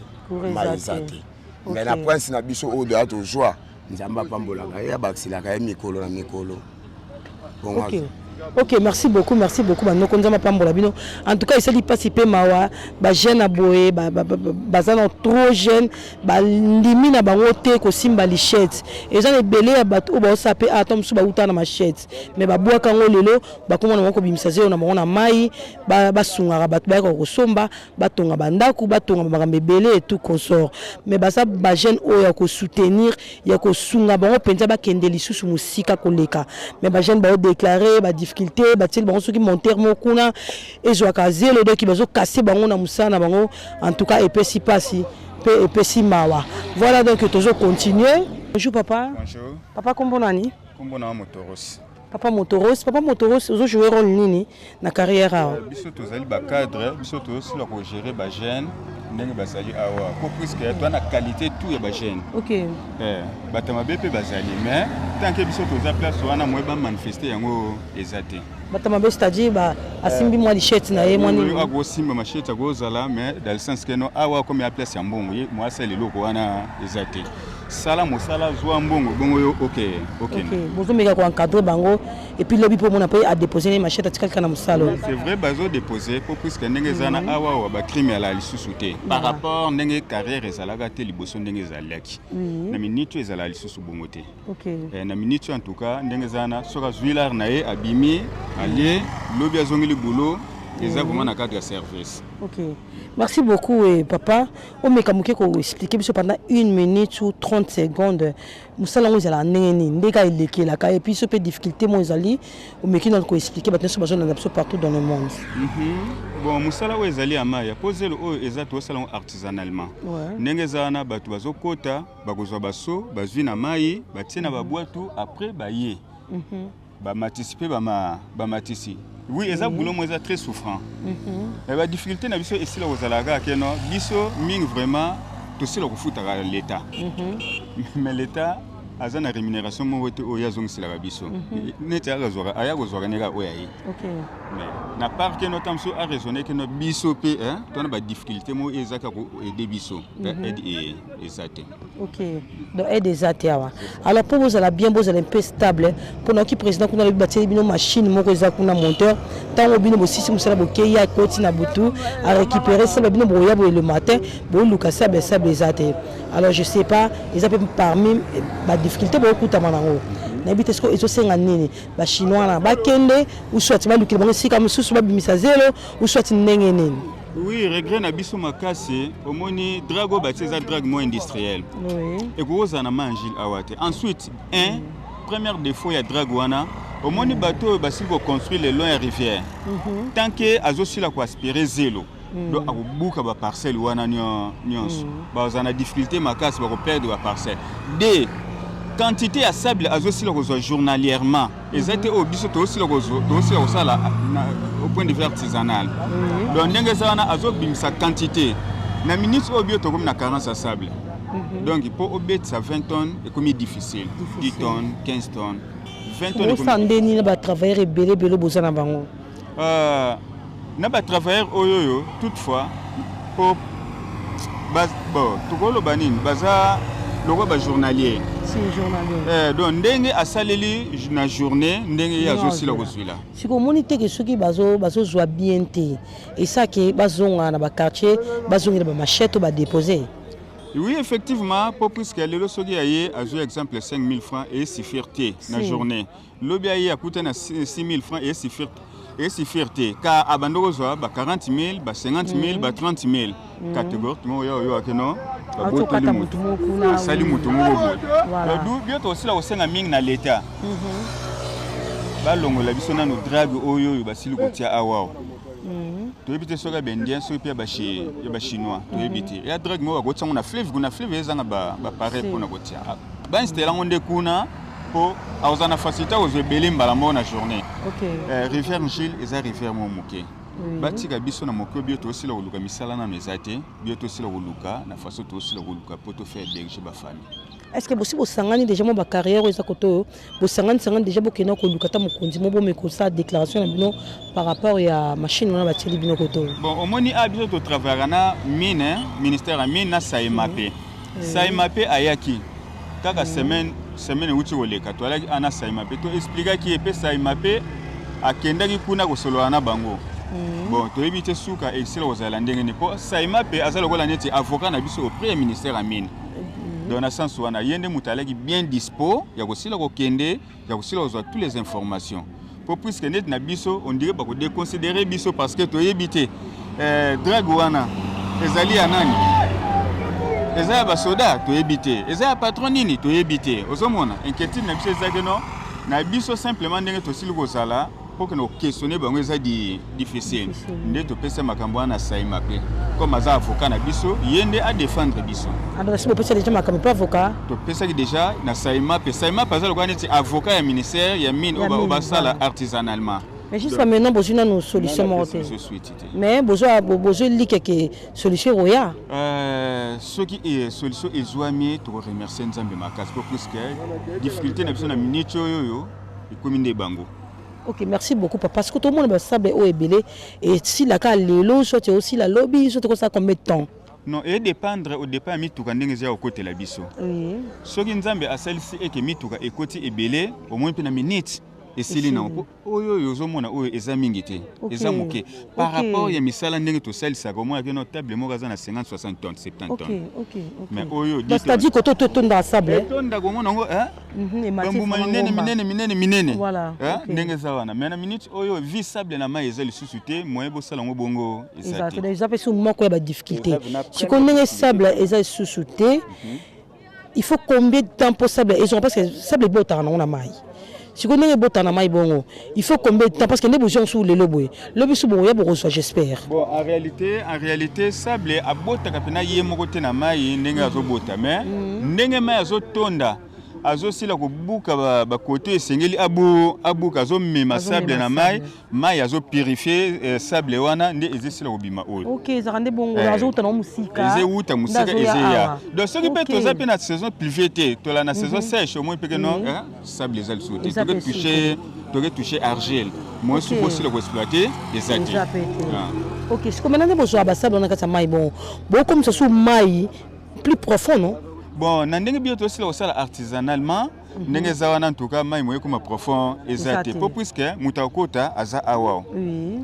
mai eza te. Mais na prince na biso oyo doya tozwa, Nzambe apambolaka ye, abakiselaka ye mikolo na mikolo. Ok, merci beaucoup, merci beaucoup. Banoko, Nzambe apambola bino. En tout cas, esali mpasi mpe mawa, bajeune ya boye baza na trop jeune, bandimi na bango te kosimba machette. Eza na ebele ya bato oyo baosala mpe ata mosusu bauta na machette, mais babwaka yango. Lelo bakoma na bango kobimisa zelo na bango na mai, basungaka bato, bayaka kosomba, batonga bandako, batonga makambo ebele et tout consort. Mais baza bajeune oyo ya kosoutenir, ya kosunga bango mpenza, bakende lisusu mosika koleka. Mais bajeune baodéclarer badifficulté, batieli bango soki montere moko kuna ezwaka zelo, doki bazokase bango na mosala na bango. En tout cas, epesi mpasi mpe epesi mawa. Voilà, donc tozo continuer. Bonjour papa. Bonjour. Papa, kombo nani? Kombo na Motoros. Papa Motoros, Papa Motoros, ozo jouer rôle nini na carrière awa? Biso tozali ba cadre, biso tozosila ko gérer ba jeunes ndenge bazali awa po puisque toza na qualité tout ya ba jeunes. Ok. Bato mabe mpe bazali, mais tant que biso toza place wana, moye bamanifeste yango eza te. Bato mabe, c'est-à-dire ba asimbi mwa machette na ye, mwa nini? Akosimba machette, akozala, mais dans le sens que no, awa komi ya place ya mbongo, ye mo asala eloko wana eza te. Sala mosala, zwa mbongo, bongo yo okende. Ok, bozomeka koencadre bango et puis lobi mpo omona mpe adépose ne machette, atikali kaka na mosala oyo. C'est vrai, bazodépose po puisque ndenge eza na awa awa, bacrime ala lisusu te par rapport ndenge carrière ezalaka te liboso, ndenge ezalaki. Na minute oyo ezalaka lisusu bongo te. Na minute oyo, en tout cas, ndenge eza wana, soki azwi l'argent na ye, abimi, alie, lobi azongeli boulot, eza vraiment na cadre ya service. Ok, merci beaucoup. Papa, omeka moke koexplike biso pendant une minute ou 30 secondes mosala yango ezalaka ndenge nini, ndenge elekelaka, et puis so mpe difficulté mo ezali, omeki nano koexplike bato nyonso bazolanda biso partout dans le monde. Bon, mosala oyo ezali ya mai ya po zelo oyo eza, tozosala yango artisanalement. Ndenge eza wana, bato bazokota, bakozwa baso, bazwi na mai, batie na babwatu, après baye bamatisi mpe bamatisi. Oui, eza boulot mo eza très souffrant. Mais badifficulté na biso esila kozala kaka que no biso mingi vraiment tosila kofutaka l'État, mais l'État aza na rémunération moko te oyo azongiselaka biso, neti aya kozwaka nde kaka oyo aye. Mais na part que no ta mosusu araisonne que no biso mpe tona badifficulté moko eza kaka koaide biso, aide eza te. Ok, donc aide eza te awa. Alors, mpo bozala bien, bozala mpe stable, mpona oki président kuna alobi batieli bino machine moko eza kuna, monteur. Ntango bino bosisi mosala, bokei, akoti na butu, arécupéré sable. Bino bokoya boye le matin, boluka sable, sable eza te. Alors je sais pas, eza mpe parmi badifficulté bokutama nango. Nayebi te sikoyo ezosenga nini, bachinois na bakende ou soit balukela bango esika mosusu babimisa zelo ou soit ndenge nini? Oui, regret na biso makasi, omoni drague oyo batie eza drague mo industriel. Ekoki kozala na ma Ndjili awa te. Ensuite, un premier défaut ya drague wana, omoni bato oyo basili koconstruire le long ya rivière, tant que azosila koaspire zelo, donc akobuka baparcelle wana nyonso, bazala na difficulté makasi, bakoperdre baparcelle. De quantité ya sable azosila kozwa journalièrement eza te oyo biso tozosila kosala au point de vue artisanal. Donc ndenge eza wana, azobimisa quantité na minute oyo bio tokomi na carence ya sable. Donc mpo obetisa 20 tonnes ekomi difficile, 10 tonnes, 15 tonnes, 20 tonnes. Osala ndeni na batravailleur ebele ebele boza na bango? Na batravailleur oyo toutefois, po bon, tokoloba nini, baza lokola bajournalier. Si, journalier. Donc ndenge asaleli na journée, ndenge ye azosila kozwila. Sikoyo omoni teke soki bazozwa bien te, esake bazonga na baquartier, bazongela bamachette oyo badépose. Oui, effectivement, po puisque lelo soki aye azwi exemple 5000 francs, esuffire te na journée. Lobi aye akuta na 6000 francs, esuffire te, ka abandi kozwa ba 40 000, ba 50 000, ba 30 000. Catégorie moko oyo oyo akeno babotoli motu, asali motu moko boye. Du bio tosila kosenga mingi na l'État, balongola biso nano drague oyo oyo basili kotia awa. Toyebi te soki ya baindien, soki mpe ya bachinois, toyebi te. Ya drague moko bakotia yango na fleuve kuna, fleuve ezanga bapareil mpona kotia, bainstalle yango nde kuna mpo akozala na facilité akozwa ebele mbala moko na journée. Rivière Ndjili eza rivière moko moke. Batika biso na moke bio tosila koluka misala nano eza te. Bio tosila koluka na façon tosila koluka mpo tofaire héberger bafamille. Est ce que bosi bosangani déjà mwa bacarrière oyo eza kote oyo, bosangani sangani déjà, bokenda koluka ata mokonzi mo, bomeka kosala déclaration na bino par rapport ya machine wana batieli bino kote oyo? Bon, omoni, a biso totravaillaka na mine, ministère ya mine na saema mpe. Saima mpe ayaki kaka semaine euti koleka. Toalaki ana saima mpe, toexplikaki ye mpe. Saima mpe akendaki kuna kosolola na bango. Bon, toyebi te suka esila kozala ndenge nini, mpo saima mpe aza lokola neti avocat na biso auprès ya ministère ya mine. Donc na sens wana, ye nde moto alaki bien dispo ya kosila kokende, ya kosila kozwa toutes les informations, po puisque neti na biso, on dirait bakodéconsidérer biso parce que toyebi te drague wana ezali ya nani, eza ya basoda, toyebi te, eza ya patron nini, toyebi te. Ozomona, inquiétude na biso ezaki no na biso simplement ndenge tosili kozala. Mpo kende koquestionner bango eza difficile. Nde topesa makambo wana na Saima mpe comme aza avocat na biso, ye nde adéfendre biso. Alors bopesa déjà makambo mpe avocat? Topesaki déjà na Saima mpe. Saima mpe aza lokola neti avocat ya ministère ya mine oyo basala artisanalement. Mais jusqu'à maintenant bozwi nanu solution moko te? Mais bozolika ke solution ekoya? Soki solution ezwami, tokoremercier Nzambe makasi, po puisque difficulté na biso na minute oyo ekomi nde bango. Ok, merci beaucoup papa. Parce que tomona basable oyo ebele esilaka lelo, soit osila lobi, soit ekosala combien de temps? Non, edépendre au départ ya mituka ndenge eza ya kokotela biso. Soki Nzambe asalisi eke mituka ekoti ebele, omoni mpe na minute esili nango, mpo oyo ozomona oyo eza mingi te, eza moke par rapport ya misala ndenge tosalisaka. Omonaki no table moko aza na 50, 60 tonnes, 70 tonnes, mais oyo C'est-à-dire koto to etondaka sable? Etondaka, omona yango bambuma minene minene minene minene ndenge eza wana. Mais na minute oyo vi sable na mai eza lisusu te, moyen bosala yango bongo eza te. Eza mpe su moko ya badifficulté. Sikoyo ndenge sable eza lisusu te, il faut combien de temps mpo sable ezonga? Parce que sable ebotaka nango na mai. Sikoyo ndenge ebotaka na mai bongo, il faut combien de temps? Parce que nde bozwi yango su lelo boye, lobi su bokoya bokozwa, j'espère. Bon, en réalité sable abotaka mpena ye moko te na mai ndenge azobota, mais ndenge mai azotonda, azosila kobuka bakote esengeli abuka, azomema sable na mai, mai azopurifier sable wana nde ezosila kobima oyo. Ok, ezalaka nde bongo, azouta nango mosika. Ezewuta mosika, ezeya. Donc soki mpe toza mpe na saison pluvie te, tola na saison sèche, omoi mpe ke non, sable eza lisusu te, toke touche argile, moyen soki bosila koexploiter eza te. Ok, sikoyo maintenant nde bozwaka basable wana kati ya mai bongo, bokomisa su mai plus profond, non? Bon, na ndenge bio tosila kosala artisanalement, ndenge eza wana, en tout cas mai moye ekoma profond eza te, mpo puisque moto akota aza awa,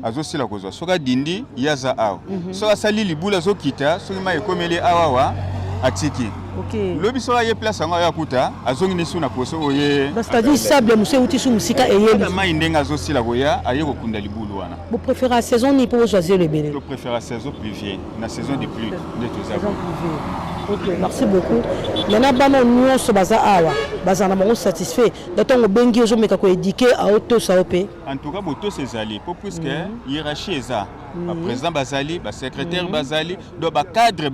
azosila kozwa, soki adindi ye aza awa, soki asali libula azokita, soki mai ekomeli awawa atiki, lobi soki aye place yango ayo akuta azongi nesu na poso oye. C'est-à-dire sable mosu euti su mosika eyebi. Mai ndenge azosila koya, aye kokunda libulu wana. Bopréféra saison nini mpo bozwa zelo ebele? Topréféra saison pluvie, na saison de pluie nde toza. Ok, merci beaucoup. Maintenant bana nyonso baza awa bazala na bango satisfait da ntango obengi ozomeka koéduquer aotosa yo mpe? En tout cas botosi ezali, po puisque hiérarchie eza, baprésident bazali, basecrétaire bazali, donc bacadre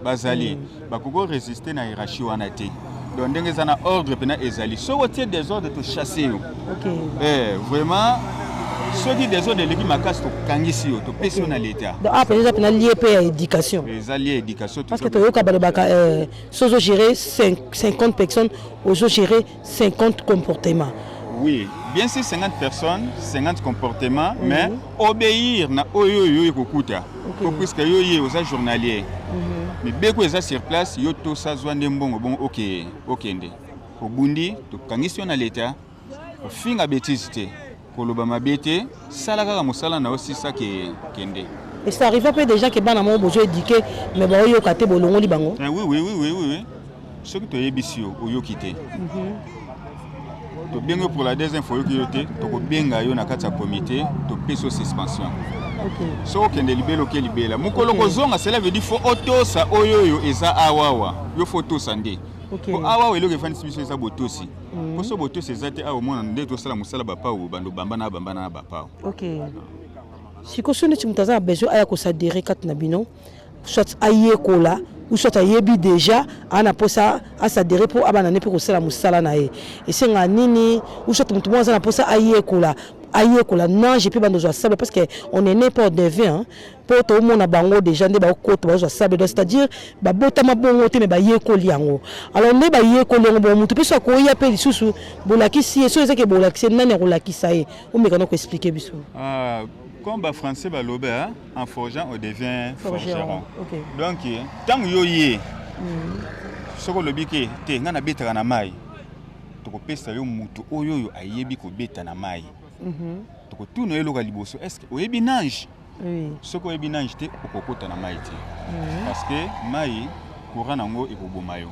bazali, bakoki résister na hiérarchie wana te. Donc ndenge eza na ordre mpena ezali, soki otie désordre, tochasse yo. Vraiment, soki désordre eleki makasi, tokangisi yo, topesi yo na l'état. Donc awa mpenza eza mpena lieu mpe ya éducation? Eza lieu éducation. Parce que toyoka balobaka so ozogérer 50 personnes, ozogérer 50 comportements. Oui, bien sûr, 50 personnes, 50 comportements, mais obéir na oyo oyo ekokuta, po puisque yo ye oza journalier, mibeko eza sur place, yo tosazwa nde mbongo bongo okende obundi, tokangisi yo na leta. Ofinga bétise te, koloba mabe te, sala kaka mosala na yo, sisa kende. Et ça arrive mpe déjà ke bana moko bozo éduquer mais baoyoka te, bolongoli bango? Eh, oui, soki toyebisi yo oyoki te, tobengi yo pour la deuxième fois, oyoki yo te, tokobenga yo na kati ya comité, topesi yo suspension. Soki okende libela, oke libela. Mokolo kozonga, cela veut dire faut otosa oyo oyo eza awawa, yo faut otosa nde. Po awawa eloko efandisi biso eza botosi, po so botosi eza te, awa omona nde tosala mosala bapau bando bamba na bamba na bapau. Ok, sikoyo so neti moto aza na besoin aya koadhérer kati na bino, soit ayekola ou soit ayebi déjà, aa na mposa aadhérer mpo abana ne mpe kosala mosala na ye, esengaka nini? Ou soit moto moko aza na mposa ayekola, ayekola nage mpe bando ozwa sable, parce que on est né pas on devient, mpo toomona bango déjà nde bakota bazwa sable, donc c'est-à-dire babotama bongo te, mais bayekoli yango. Alors nde bayekoli yango bongo, motu mpe so akoya mpe lisusu, bolakisi ye? So ezaki bolakisi ye, nani akolakisa ye? Omeka na koexpliquer biso. Ah, comme bafrançais balobi, en forgeant on devient forgeron. Donc ntango yo ye soki olobi ke te, ngai nabetaka na mai, tokopesa yo motu oyo oyo ayebi kobeta na mai. Tokotuna yo eloko ya liboso: est ce que oyebi nage? Soki oyebi nage te, okokota na mai te, parce que mai courant nango ekoboma yo.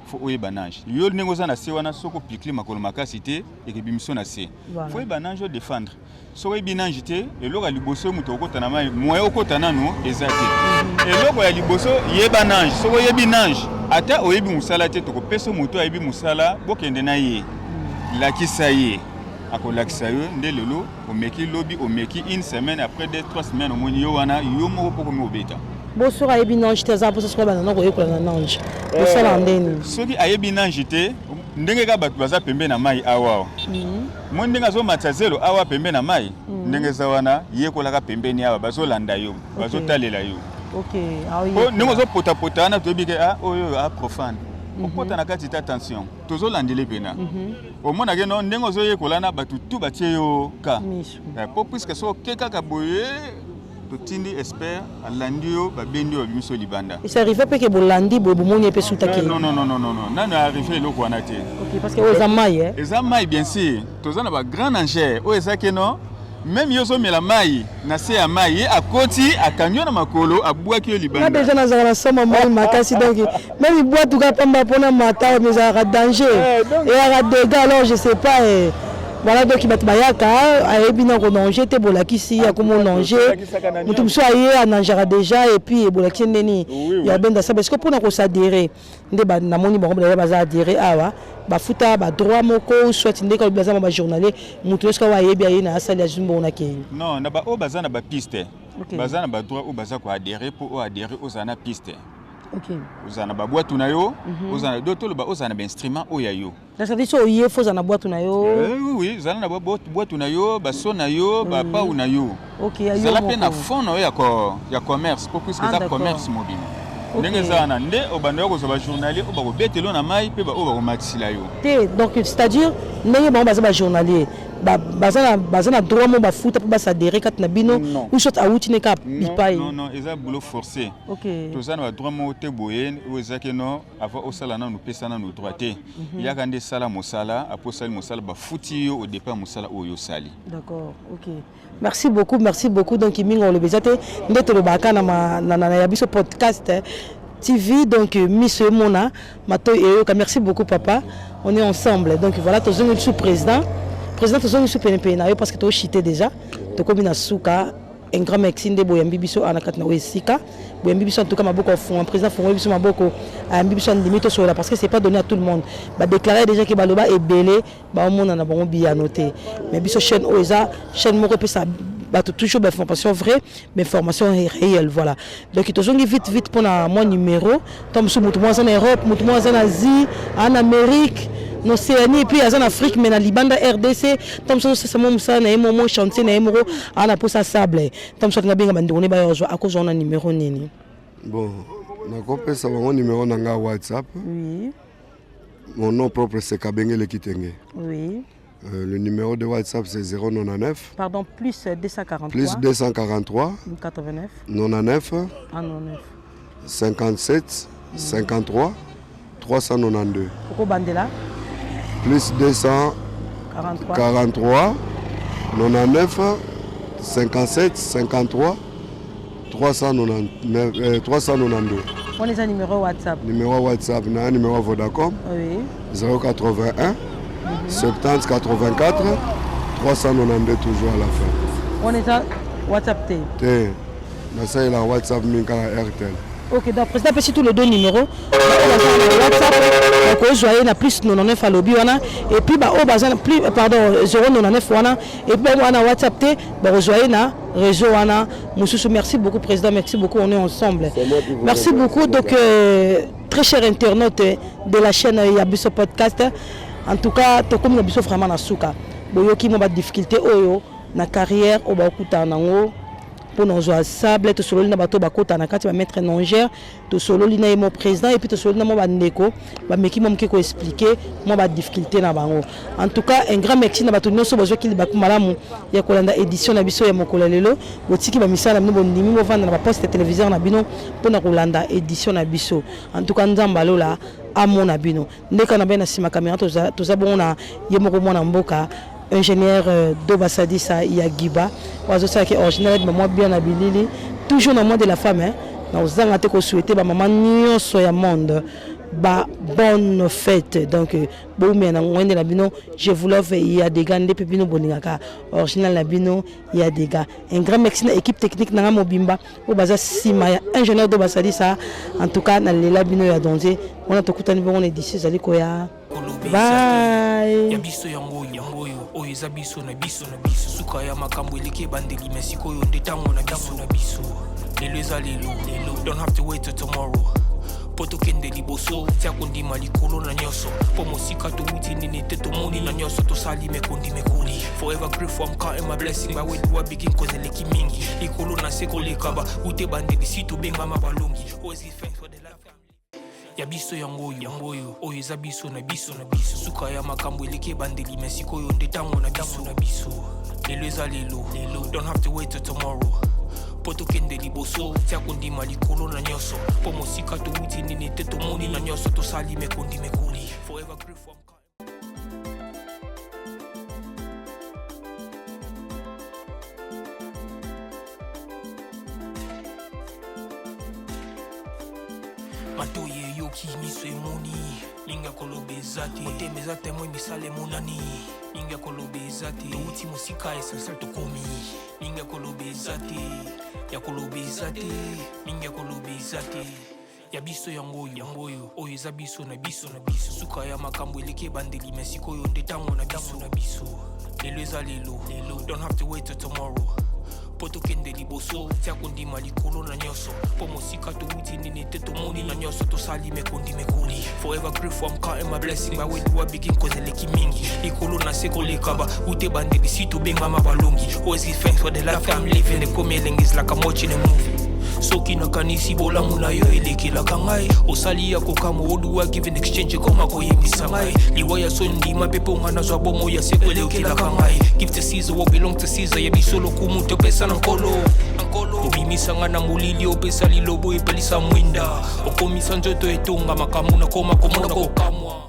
Faut oyeba nage. Yo ndenge oza na se wana, soki opikle makolo makasi te, ekebimiso na se. Faut oyeba nage, odéfendre. Soki oyebi nage te, eloko ya liboso, moto okota na mai, moyen okota nano eza te. Eloko ya liboso, yeba nage. Soki oyebi nage, ata oyebi mosala te, tokopesa moto ayebi mosala, bokende na ye, lakisa ye. Akolakisa yo nde lelo omeki, lobi omeki, une semaine après, 2, 3 semaines, omoni yo wana yo moko mpo komi obeta. Bo soki ayebi nage te, aza mposa soki abanda na koyekola na nage, osala ndeni? Soki ayebi nage te, ndenge kaka bato baza pembe na mai awa, moi ndenge azomatisa zelo awa pembe na mai, ndenge eza wana, yekolaka pembeni awa, bazolanda yo, bazotalela yo. Po ndenge ozopotapota wana, toyebi ke ah, oyo a profane, okota na kati te. Attention, tozolandela mpena, omonake no ndenge ozoyekola na bato tu batie yo ka. Miso. Po puisque so oke kaka boye, totindi expert alandi yo, babendi yo, babimisi yo libanda. Esi arrivé mpe ke bolandi boye, bomoni ye mpe sutaki? Non, non, non, non, non, non, nano arrivé eloko wana te. Ok, parce que oyo eza mai, eh? Eza mai, bien sûr. Toza na bagrand nageur oyo eza ke no même yo ozomela mai na se ya mai, ye akoti, akangi yo na makolo, abwaki yo Nga libanda. Déjà nazalaka na soma mai makasi, donc même ibwatuka pamba mpona mata oyo ezalaka danger, eyaka dégâts. Alors je sais pas, eh. Voilà, donc bato bayaka, ayebi na konager te, bolakisi akoma onager. Moto mosusu aye, anageaka déjà, et puis bolakisi ndeni ya benda sable. Est-ce que mpona koadhérer nde namoni bango d'ailleurs baza adhéré awa, bafuta badroit moko, soit ndenge alobi baza ma bajournalier, moto nyonso kaka ayebi, aye na asali, azwi mbongo, nakei? Non, na baoyo baza na bapiste, baza na badroit oyo baza koadhérer. Mpo oyo adhérer, ozala na piste, ozala na babwatu na yo, ozala na do toloba, ozala na bainstrument oyo ya yo. C'est-à-dire so oye, fo ozala na bwatu na yo? Oui, zala na bwatu na yo, baso na yo, bapau na yo. Ok, ya yo Zala mpe na moko. fond na yo ya commerce, po puisque eza commerce mobima. Ndenge eza wana nde obanda yo kozwa bajournalier oyo bakobetela yo na mai mpe baoyo bakomatisila yo. Te, donc c'est-à-dire ndenge bango baza bajournalier, baza na droit mo bafuta mpo baadhérer kati na bino? Non. Ou soit awuti ne kaka bipai? Non, non, eza boulot forcé. Toza na badroit moko te boye oyo eza ke no avant osala nanu, pesa nanu droit te. Yaka nde esala mosala, apo osali mosala, bafuti yo au départ ya mosala oyo osali. D'accord, ok, merci beaucoup, merci beaucoup. Donc mingi oloba eza te, nde tolobaka na ya biso podcast, eh, TV. Donc miso emona, matoi eyoka. Merci beaucoup, papa, on est ensemble. Donc voilà, tozongi biso président, président, tozongi biso penepene na yo parce que toshite déjà, tokomi na suka. Un grand merci nde boyambi biso awa na kati na oyo esika boyambi biso. En tout cas, maboko afunga, président afungoli biso maboko, ayambi biso, andimi tosolola, parce que c'est pas donné à tout le monde. Badéclaré déjà ke baloba ebele, baomona na bango biyano te, mais biso chaîne oyo eza chaîne moko epesa bato toujours bainformation vraie, bainformation réelle. Voilà, donc tozongi vite vite mpona mwa numéro to mosusu. Motu moko aza na Europe, motu moko aza na Asie, aza na Amérique, na Océanie, et puis aza na Afrique, mais na libanda RDC, to mosusu azosala mwa mosala na ye mo chantier na ye moko, aza na mposa sable, to mosusu alingi abenga bandeko ne baya ozwa, akozwa na numéro nini? Bon, nakopesa bango numéro na nga WhatsApp. Mon nom propre, c'est Kabengele Kitenge. Le numéro de WhatsApp, c'est 099 Pardon, plus 243? Plus 243 89 99 ah, 99 57 53 392. Okobandela. Plus 243 43 99 57 53 399, 392. Wana eza numéro WhatsApp? Numéro WhatsApp na numéro Vodacom, 081 70 84 392, toujours à la fin. Wana eza WhatsApp te? Te, nasalela WhatsApp mingi kaka Airtel. Ok, donc président apesi tous les deux numéros. Baoyo baza na WhatsApp bakozwa ye na plus 99 alobi wana, et puis baoyo baza na plus, pardon, 099 wana, et puis baoyo wana WhatsApp te, bakozwa ye na réseau wana mosusu. Merci beaucoup, président, merci beaucoup, on est ensemble. C'est moi qui vous Merci remercie. beaucoup. Donc très cher internaute de la chaîne ya biso podcast, en tout cas tokomi na biso vraiment na suka. Boyoki mwa badifficulté oyo na carrière oyo bakutana nango mpona ozwa sable. Tosololi na bato bakota na kati, bamaître nageur, tosololi na ye mo président, et puis tosololi na mwa bandeko bameki mwa moke koexpliquer mwa badifficulté na bango. En tout cas, un grand merci na bato nyonso bazwaki libaku malamu ya kolanda édition na biso ya mokolo ya lelo. Botiki bamisala na bino, bondimi bovanda na baposte ya téléviseur na bino mpona kolanda édition na biso. En tout cas, Nzambe alola amona bino. Ndeka na be na nsima caméra, toza bongo na ye moko mwana mboka, ingénieur Doba Sadisa ya Giba, oyo azosalaki original mwa bien na bilili. Toujours na mois de la femme, hein, na ozanga te kosouhaiter bamama nyonso ya monde. Ba bonne fête. Donc boumia na ngwende na bino, je vous love ya dega nde pe bino bolingaka original na bino ya dega. Un grand merci na équipe technique na mobimba oyo baza sima ya ingénieur do basalisa. En tout cas na lela bino ya danger. Wana tokutani bongo na édition ezali koya. Bye. Ya biso yango yango oyo oyo eza biso na biso na biso suka ya makambo eleki ebandeli me sikoyo nde ntango na biso na biso lelo eza lelo lelo, don't have to wait till tomorrow mpo tokende liboso. Tia kondima likolo na nyonso mpo mosika towuti nini te tomoni na nyonso tosali mekondi mekoli. Forever grateful, I'm counting my blessing. By where do I begin? Cause eleki mingi likolo na se koleka ba ute bandeli si tobengama balongi. Always give thanks for the life ya biso yango oyo yango oyo oyo eza biso na biso na biso suka ya makambo eleki ebandeli me sikoyo nde ntango na biso na biso lelo eza lelo lelo, don't have to wait till tomorrow mpo tokende liboso. Tia kondima likolo na nyonso mpo mosika towuti nini te tomoni na nyonso tosali mekondi mekoli. Forever grateful, I'm counting. Matoyi eyoki, miso emoni, mingi ya koloba eza te, motema eza témoin, misala emonani, mingi ya koloba eza te, touti mosika, essentiel tokomi, mingi ya koloba eza te, ya koloba eza te, mingi ya koloba eza te. Ya biso yango oyo yango oyo oyo eza biso na biso na biso suka ya makambo eleki ebandeli me sikoyo nde ntango na biso na biso lelo eza lelo lelo, don't have to wait till tomorrow mpo tokende liboso. Tia kondima likolo na nyonso mpo mosika towuti nini te tomoni na nyonso tosali mekondi mekoli. Forever grateful, I'm counting my blessing. By where do I begin? Cause eleki mingi likolo na se koleka ba ute bandeli si tobengama balongi. Always give thanks for the life I'm living. Ekomi elengi, is like I'm watching a movie. Soki nakanisi bolamu na yo elekelaka ngai osali ya kokamwa oduwa give in exchange ekoma koyembisa ngai liwa ya soni ndima mpe mpo nga nazwa bomo ya seko elekelaka ngai. Give to Caesar what belong to Caesar. Ya biso lokumu topesa na Nkolo. Obimisa nga na molili, opesa lilobo epelisa mwinda, okomisa nzoto etonga makambo nakoma komona kokamwa.